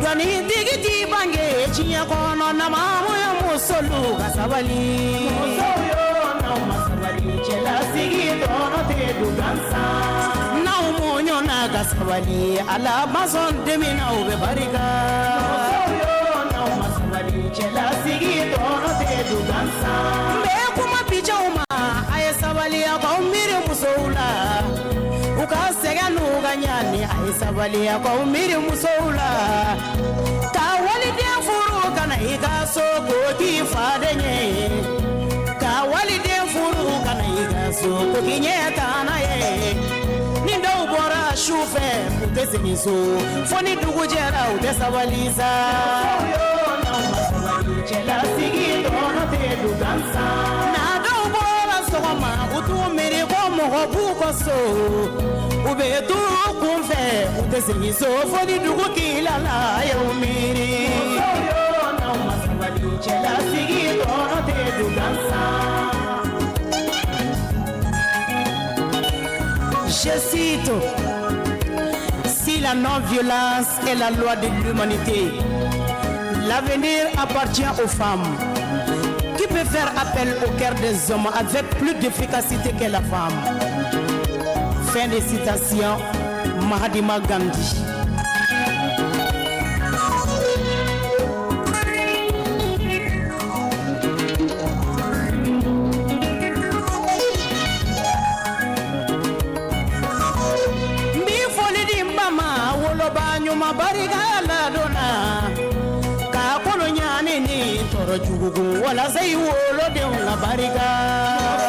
Dɔnnitigi ti bange diɲɛ kɔnɔ, na ma muɲu musolu ka sabali. Musow yo, n'aw ma sabali, cɛlasigi tɔnɔ tɛ du gansan. N'aw muɲuna ka sabali, Ala ma sɔn dimi na, o bɛ barika. Musow yo, n'aw ma sabali, cɛlasigi tɔnɔ tɛ du gansan. N bɛ kuma bijɛw ma, a ye sabali, a k'aw miiri musow la. U ka sɛgɛn n'u ka ɲani, a ye sabali, a k'aw miiri musow la. Ka waliden furu ka na i ka so k'o k'i faden ye. Ka waliden furu ka na i ka so k'o k'i ɲɛ taana ye. Ni dɔw bɔra su fɛ, u tɛ segin so, fo ni dugu jɛra, u tɛ sabali sa. Musow yo, n'aw ma sabali, cɛlasigi tɔnɔ tɛ du gansan. Na dɔw bɔra sɔgɔma, u t'u miiri ko mɔgɔ b'u kɔ so. U bɛ t'u kunfɛ, u tɛ segin so, fo ni dugu tilala, a y'u miiri. Musow yo, n'aw ma sabali, cɛlasigi tɔnɔ tɛ du gansan. Je cite, si la non-violence est la loi de l'humanité, l'avenir appartient aux femmes. Qui peut faire appel au cœur des hommes avec plus d'efficacité que la femme? Fin de citation, Mahatma Gandhi. N b'i foli di n ba ma, woloba ɲuman barika la donna, k'a kolo ɲaani ni tɔɔrɔ jugu walasa i wolodenw ka barika.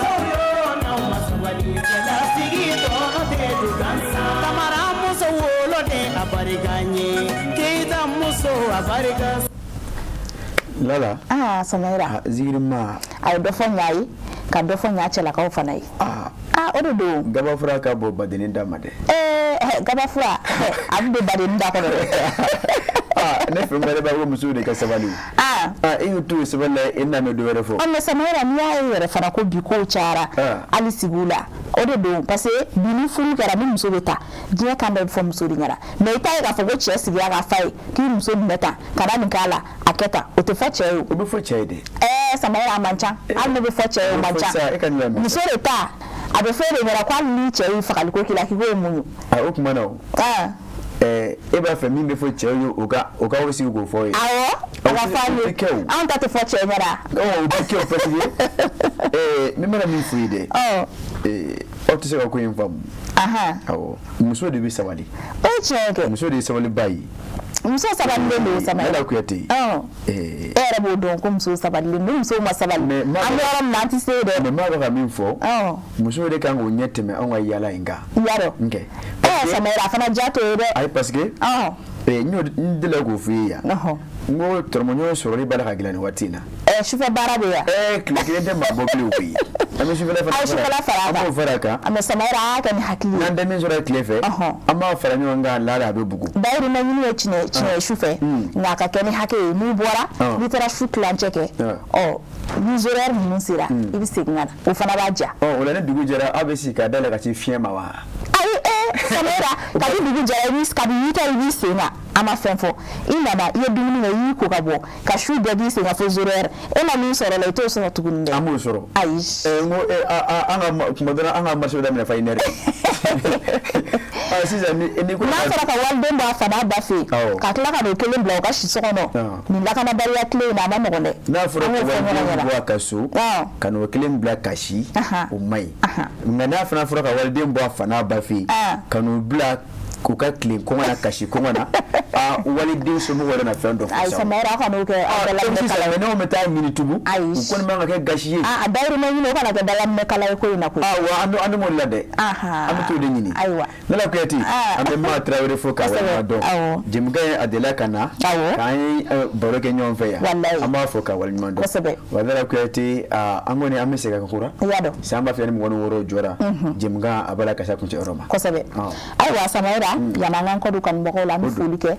Musow yo, n'aw ma sabali, cɛlasigi tɔnɔ tɛ du gansan. Kamara muso muso woloden a barika ɲe Keita muso a barika. Lala. Aa Samayira. Zigirima. A ye dɔ fɔ ɲa ye ka dɔ fɔ ɲa cɛlakaw fana ye. Aa o de don. Gabafura ka bɔ badennin da ma dɛ. Gabafura a bɛ don badennin da kɔnɔ dɛ. Ne fɛn bɛɛ b'a ko musow de ka sabali. E y'u to sabali la e n'a mɛn dɔ wɛrɛ fɔ. Mais Samayira n'i y'a ye yɛrɛ fana ko bi kow cayara hali sigiw la o de don parce que bi ni furu kɛra ni muso bɛ taa diɲɛ kan bɛɛ bɛ fɔ muso de ɲɛna mais i t'a ye k'a fɔ ko cɛ sigira k'a fa ye k'i muso minɛ tan kana nin k'a la a kɛ tan o tɛ fɔ cɛ ye o. O bɛ fɔ cɛ ye dɛ. Samayira a man ca hali n'o bɛ fɔ cɛ ye o man ca muso de ta a bɛ fɔ e de ɲɛna ko hali ni cɛ y'i fagali ko k'i la k'i k'o muɲu. O tuma na o. E b'a fɛ min bɛ fɔ cɛw ye o ka o sigi k'o fɔ ye. Awɔ o ka fɔ an ye anw ta tɛ fɔ cɛ ɲɛna. O bɛ kɛ o parce que ne mana min f'u ye dɛ. Aw tɛ se ka ko in faamu. Awɔ muso de bɛ sabali. O ye tiɲɛ ye kɛ. Muso de ye sabaliba ye. Muso sabalilen don Samayira. Lala Kuyate. E yɛrɛ b'o dɔn ko muso sabalilen don musow ma sabali. An bɛ yɔrɔ min na an tɛ se dɛ. Mais maa bɛ ka min fɔ. Musow de kan k'o ɲɛ tɛmɛ anw ka yaala in kan. Yarɔ. Nkɛ. Samayira a fana ja t'o ye dɛ. Ayi parce que. N delila k'o f'i ye yan. N ko tɔrɔmɔɲɔgɔn sɔrɔli b'a la ka gɛlɛn nin waati in na. Sufɛ baara bɛ yan. Tile kelen tɛ maa bɔ bilen koyi. An bɛ sufɛla fana. A ye sufɛla fara a kan. An b'o fara a kan. Mais Samayira an y'a kɛ ni hakili ye. N'an tɛ min sɔrɔ tile fɛ. An b'a fara ɲɔgɔn kan lala a bɛ bugu. Dayirimɛ ɲini ye tiɲɛ ye sufɛ. Nka a ka kɛ ni hakɛ ye n'i bɔra. N'i taara su tilancɛ kɛ. Ni horaire ninnu sera i bɛ segin ka na o fana b'a diya. O la ni dugu jɛra aw bɛ sigi ka da la ka se fiɲɛ ma wa. Ayi Samayira kabi dugu jɛra i b'i kabi 8 heures i b'i sen kan an ma fɛn fɔ i nana i ye dumuni kɛ i y'i ko ka bɔ ka su bɛɛ k'i sen kan fo 0 heure e ma min sɔrɔ la i t'o sɔrɔ tuguni dɛ. An b'o sɔrɔ. Ayi. N ko an ka tuma dɔ la an ka marché bɛ daminɛ fo 1 heure. Sisan ni ko. N'a fɔra ka waliden bɔ a fa n'a ba fɛ yen. Ka tila ka n'o kelen bila u ka si so kɔnɔ. Nin lakanabaliya tile in na a ma nɔgɔn dɛ. N'a fɔra ko waliden bɔ a ka so. Ka n'o kelen bila ka si. O man ɲi. Nka n'a fana fɔra ka waliden bɔ a fa n'a ba fɛ yen. Ka n'o bila k'u ka tilen kɔngɔ na kasi kɔngɔ na waliden somɔgɔw yɛrɛ na fɛn dɔ fɔ sa. Ayi Samayira aw kan'o kɛ aw dalaminɛ kala ye. Sisan n'anw bɛ taa ɲini tugun. Ayi u kɔni man ka kɛ gasi ye. A dayirimɛ ɲini o kana kɛ dalaminɛ kala ye ko in na koyi. Wa an b'o de la dɛ. An bɛ t'o de ɲini. Ayiwa. Lala Kuyate an bɛ Maa Tarawele fo k'a waleɲuman dɔn. Jɛmukan in a delila ka na. K'an ye baro kɛ ɲɔgɔn fɛ yan. Walayi. An b'a fo k'a waleɲuman dɔn. Kosɛbɛ. Wa Lala Kuyate an kɔni an bɛ segin a kan kura. I y'a dɔn. San 2026 jɔra. Jɛmukan a b'a la ka se a kuncɛ yɔrɔ ma. Kosɛbɛ. Ayiwa Samayira yanni an k'an kɔ don kanubagaw la an bɛ foli kɛ.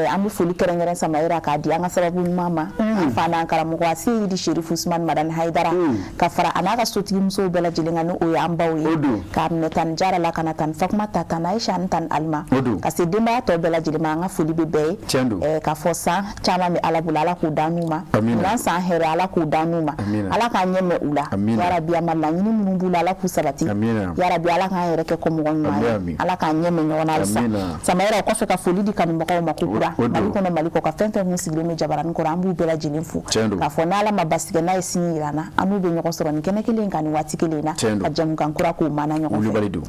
An bɛ foli kɛrɛnkɛrɛn Samayira k'a di an ka sababu ɲuman ma. An fa n'an karamɔgɔ Seyidi Serifu Usumani Madani Hayidara. Ka fara a n'a ka sotigi musow bɛɛ lajɛlen kan ni o ye an baw ye. K'a minɛ tan Jara la ka na tan Fatumata tan Ayisa ani tan Alima. Ka se denbaya tɔ bɛɛ lajɛlen ma an ka foli bɛ bɛɛ ye. K'a fɔ san caman bɛ Ala bolo Ala k'o d'an n'u ma. N'an san hɛrɛ Ala k'o d'an n'u ma. Ala k'an ɲɛ mɛn u la. Yarabi a ma laɲini minnu b'u la Ala k'u sabati. Yarabi Ala k'an yɛrɛ kɛ kɔmɔgɔ ɲuman ye. Ala k'an ɲɛ mɛn ɲɔgɔn na halisa. Samayira o kɔfɛ ka foli di kanubagaw ma ko kura Mali kɔnɔ Mali kɔ kan fɛn fɛn kun sigilen bɛ jabaranin kɔrɔ an b'u bɛɛ lajɛlen fo. K'a fɔ n'Ala ma basi kɛ n'a ye sini jira an na an n'u bɛ ɲɔgɔn sɔrɔ nin kɛnɛ kelen kan nin waati kelen in na ka jɛmukan kura k'o mana ɲɔgɔn fɛ. Wulibali don.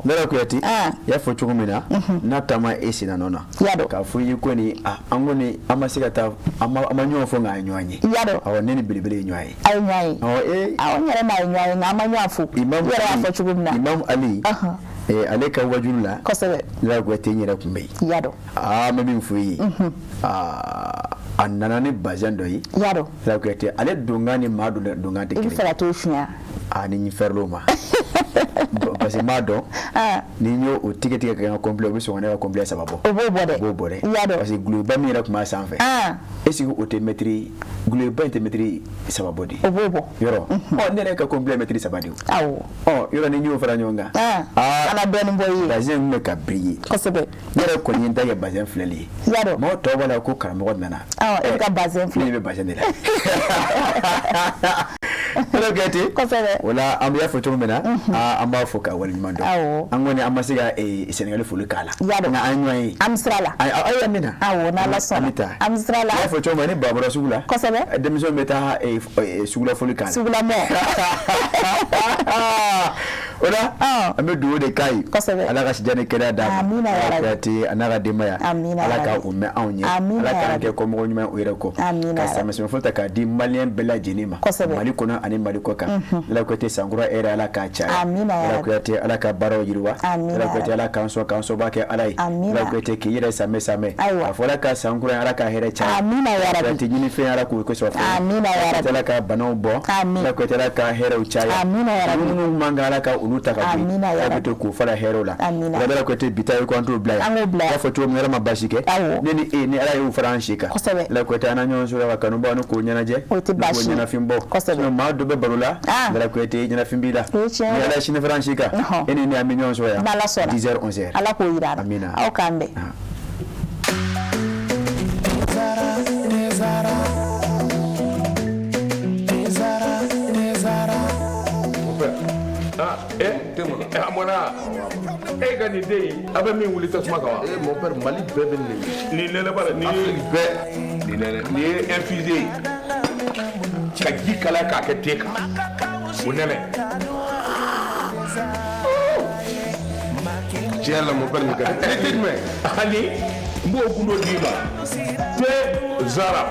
Lala Kuyate i y'a fɔ cogo min na n'a taama e senna nɔ na. K'a fɔ i ye ko ni an kɔni an ma se ka taa an ma ɲɔgɔn fɔ nka an ye ɲɔgɔn ye. Awɔ ne ni belebele ye ɲɔgɔn ye. A ye ɲɔgɔn ye. Awɔ n yɛrɛ n'a ye ɲɔgɔn ye nka an ma ɲɔgɔn fo. I yɛrɛ y'a fɔ cogo min na. Imam Ali. Ale ka wajulu la. Kosɛbɛ. Lala Kuyate n yɛrɛ tun bɛ yen. I y'a dɔn. N bɛ min fɔ i ye. A nana ni bazɛn dɔ ye. I y'a dɔn. Lala Kuyate ale donkan ni maa donkan tɛ kelen ye. I bɛ fɛ ka t'o sunya. Ni n fɛrɛl'o ma. Parce que n b'a dɔn. Ni n y'o tigɛ tigɛ ka n ka complet o bɛ sɔn ka ne ka complet 3 bɔ. O b'o bɔ dɛ. O b'o bɔ dɛ. I y'a dɔn. Parce que gulokiba min yɛrɛ tun b'a sanfɛ. Est ce que o tɛ mètre gulokiba in tɛ mètre 3 bɔ de. O b'o bɔ. Yɔrɔ. Ne yɛrɛ ka complet mètre 3 de ye. Awɔ. Yɔrɔ ni n y'o fara ɲɔgɔn kan. Ala dɔɔnin bɔ i ye. Bazɛn in bɛ ka briller. Kosɛbɛ. Ne yɛrɛ kɔni ye n ta kɛ bazɛn filɛli ye. I y'a dɔn. Maaw tɔw b'a la ko karamɔgɔ nana. E bɛ ka bazɛn filɛ. Ne bɛ bazɛn de la. Lala Kuyate. Kosɛbɛ. O la an b'a fɔ cogo min na. An b'a fɔ k'a waleɲuman dɔn. Awɔ. An kɔni an ma se ka Sɛnɛgali foli k'a la. I y'a dɔn. Nka an ye ɲɔgɔn ye. An bɛ sira la. Ayi an bɛ na. Awɔ n'Ala sɔnna. An bɛ taa. An bɛ sira la. I y'a fɔ cogo min na ni ba bɔra sugu la. Kosɛbɛ. Denmisɛnw bɛ taa sugula foli k'a la. Sugula mɔ. O la, an bɛ dugawu de k'a ye. Ala ka sijan ni kɛnɛya d'a ma. Amina ya Ala Rabbi. Kuyate a n'a ka denbaya. Amina ya Ala ka Rabbi. u mɛn anw ɲɛ. Amina Ala ya k'an Rabbi. kɛ kɔmɔgɔ ɲuman ye u yɛrɛ kɔ. Amina Ka ya Rabbi. sanbɛ ta k'a di maliyɛn bɛɛ lajɛlen ma. Mali kɔnɔ ani Mali kɔ kan. Ala Kuyate, sankura hɛrɛ, Ala k'a caya. Amina ya Ala Rabbi. Kuyate, Ala ka baaraw yiriwa. Amina Ala ya Kuyate, Ala k'an sɔn k'an sɔnba kɛ Ala ye. Amina. Ala Kuyate, k'i yɛrɛ sanbɛ sanbɛ. Ayiwa. A fɔra ka sankura, Ala ka hɛrɛ caya. Amina ya Rabbi. Kuyate, ɲinifɛn, Ala k'o kɛ sɔrɔ fɛn ye. Amina ya Rabbi. Ala ka banaw bɔ. Ala Kuyate, Ala ka hɛrɛw caya. Amina ya Rabbi. Olu minnu man kan, Ala ka olu ta ka bɔ yen. Amina ya Ala Rabbi. Kuyate, k'u fara hɛrɛw la. Amina. Ala Kuyate, bi ta ye ko an t'o bila yan. An k'o bila yan. B'a fɔ cogo min, Ala ma baasi kɛ. Ne ni e ni Ala y'u fara an si kan. Ala Kuyate, an na ɲɔgɔn sɔrɔ ka kanubaw ni k'o ɲɛnajɛ. O tɛ baasi Ni ye. k'o ɲɛnafin bɔ. Sinon, maa dɔ bɛ baro la. Ala Kuyate, ɲɛnafin b'i la. O ye tiɲɛ ye. Ni Ala ye sini fara an si kan. E ni ne, an bɛ ɲɔgɔn sɔrɔ yan. N'Ala sɔnna. 10h 11h. Ala k'o yira an na. Amina. Aw k'an bɛn. Mon père. Ah, eh, eh, a mɔna. E ka nin den in, a bɛ min wuli tasuma kan wa? Eh, mon père, Mali bɛɛ bɛ nin de. Nin nɛnɛ ba la, nin ye Afrique bɛɛ. Nin nɛnɛ, nin ye infusé ye. Ka ji kalaya k'a kɛ te kan. O nɛnɛ. Tiɲɛ yɛrɛ la, mon père, nin ka di. Ne tɛ jumɛn? Ani n b'o gundo d'i ma. Te Zara.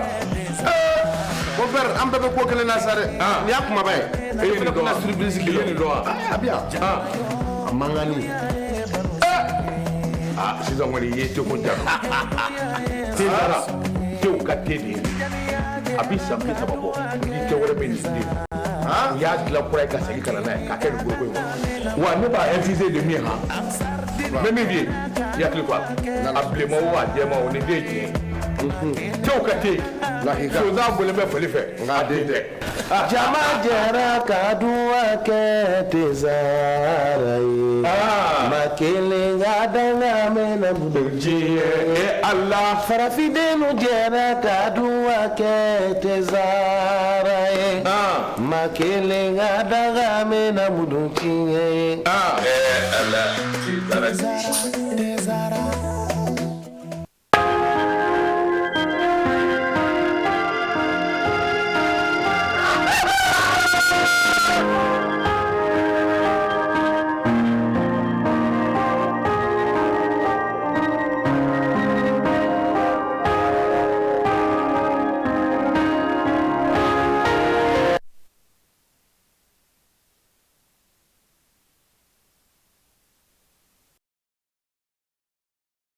Mon père, an bɛɛ bɛ ko kelen na sa dɛ. Nin y'a kumaba ye. E ye nin dɔn wa? Fana bɛna surprise I k'i ye la. nin dɔn wa? A bɛ yan. A mankanni. Ah, sisan kɔni i ye teko ja. Te Zara, tew ka te de ye. A bɛ san 30 bɔ. Ni te wɛrɛ bɛ nin den. U y'a dilan kura ye ka segin ka na n'a ye k'a kɛ nin foroko in kɔnɔ. Wa ne b'a infusé de min han. N bɛ min f'i ye, i hakili to a la. A bilenman o, a jɛman o, nin den ye tiɲɛ ye. Tew ka te. Sonsan bɔlen bɛ fali fɛ. Nka a den tɛ. Jama jɛra ka duwa kɛ tezara ye. Ma kelen ka danga mɛna diɲɛ e Ala. Farafindenw jɛra ka duwa kɛ tezara ye. Ma kelen ka danga mɛna mudu tiɲɛ ye. Eh Ala, te Zara.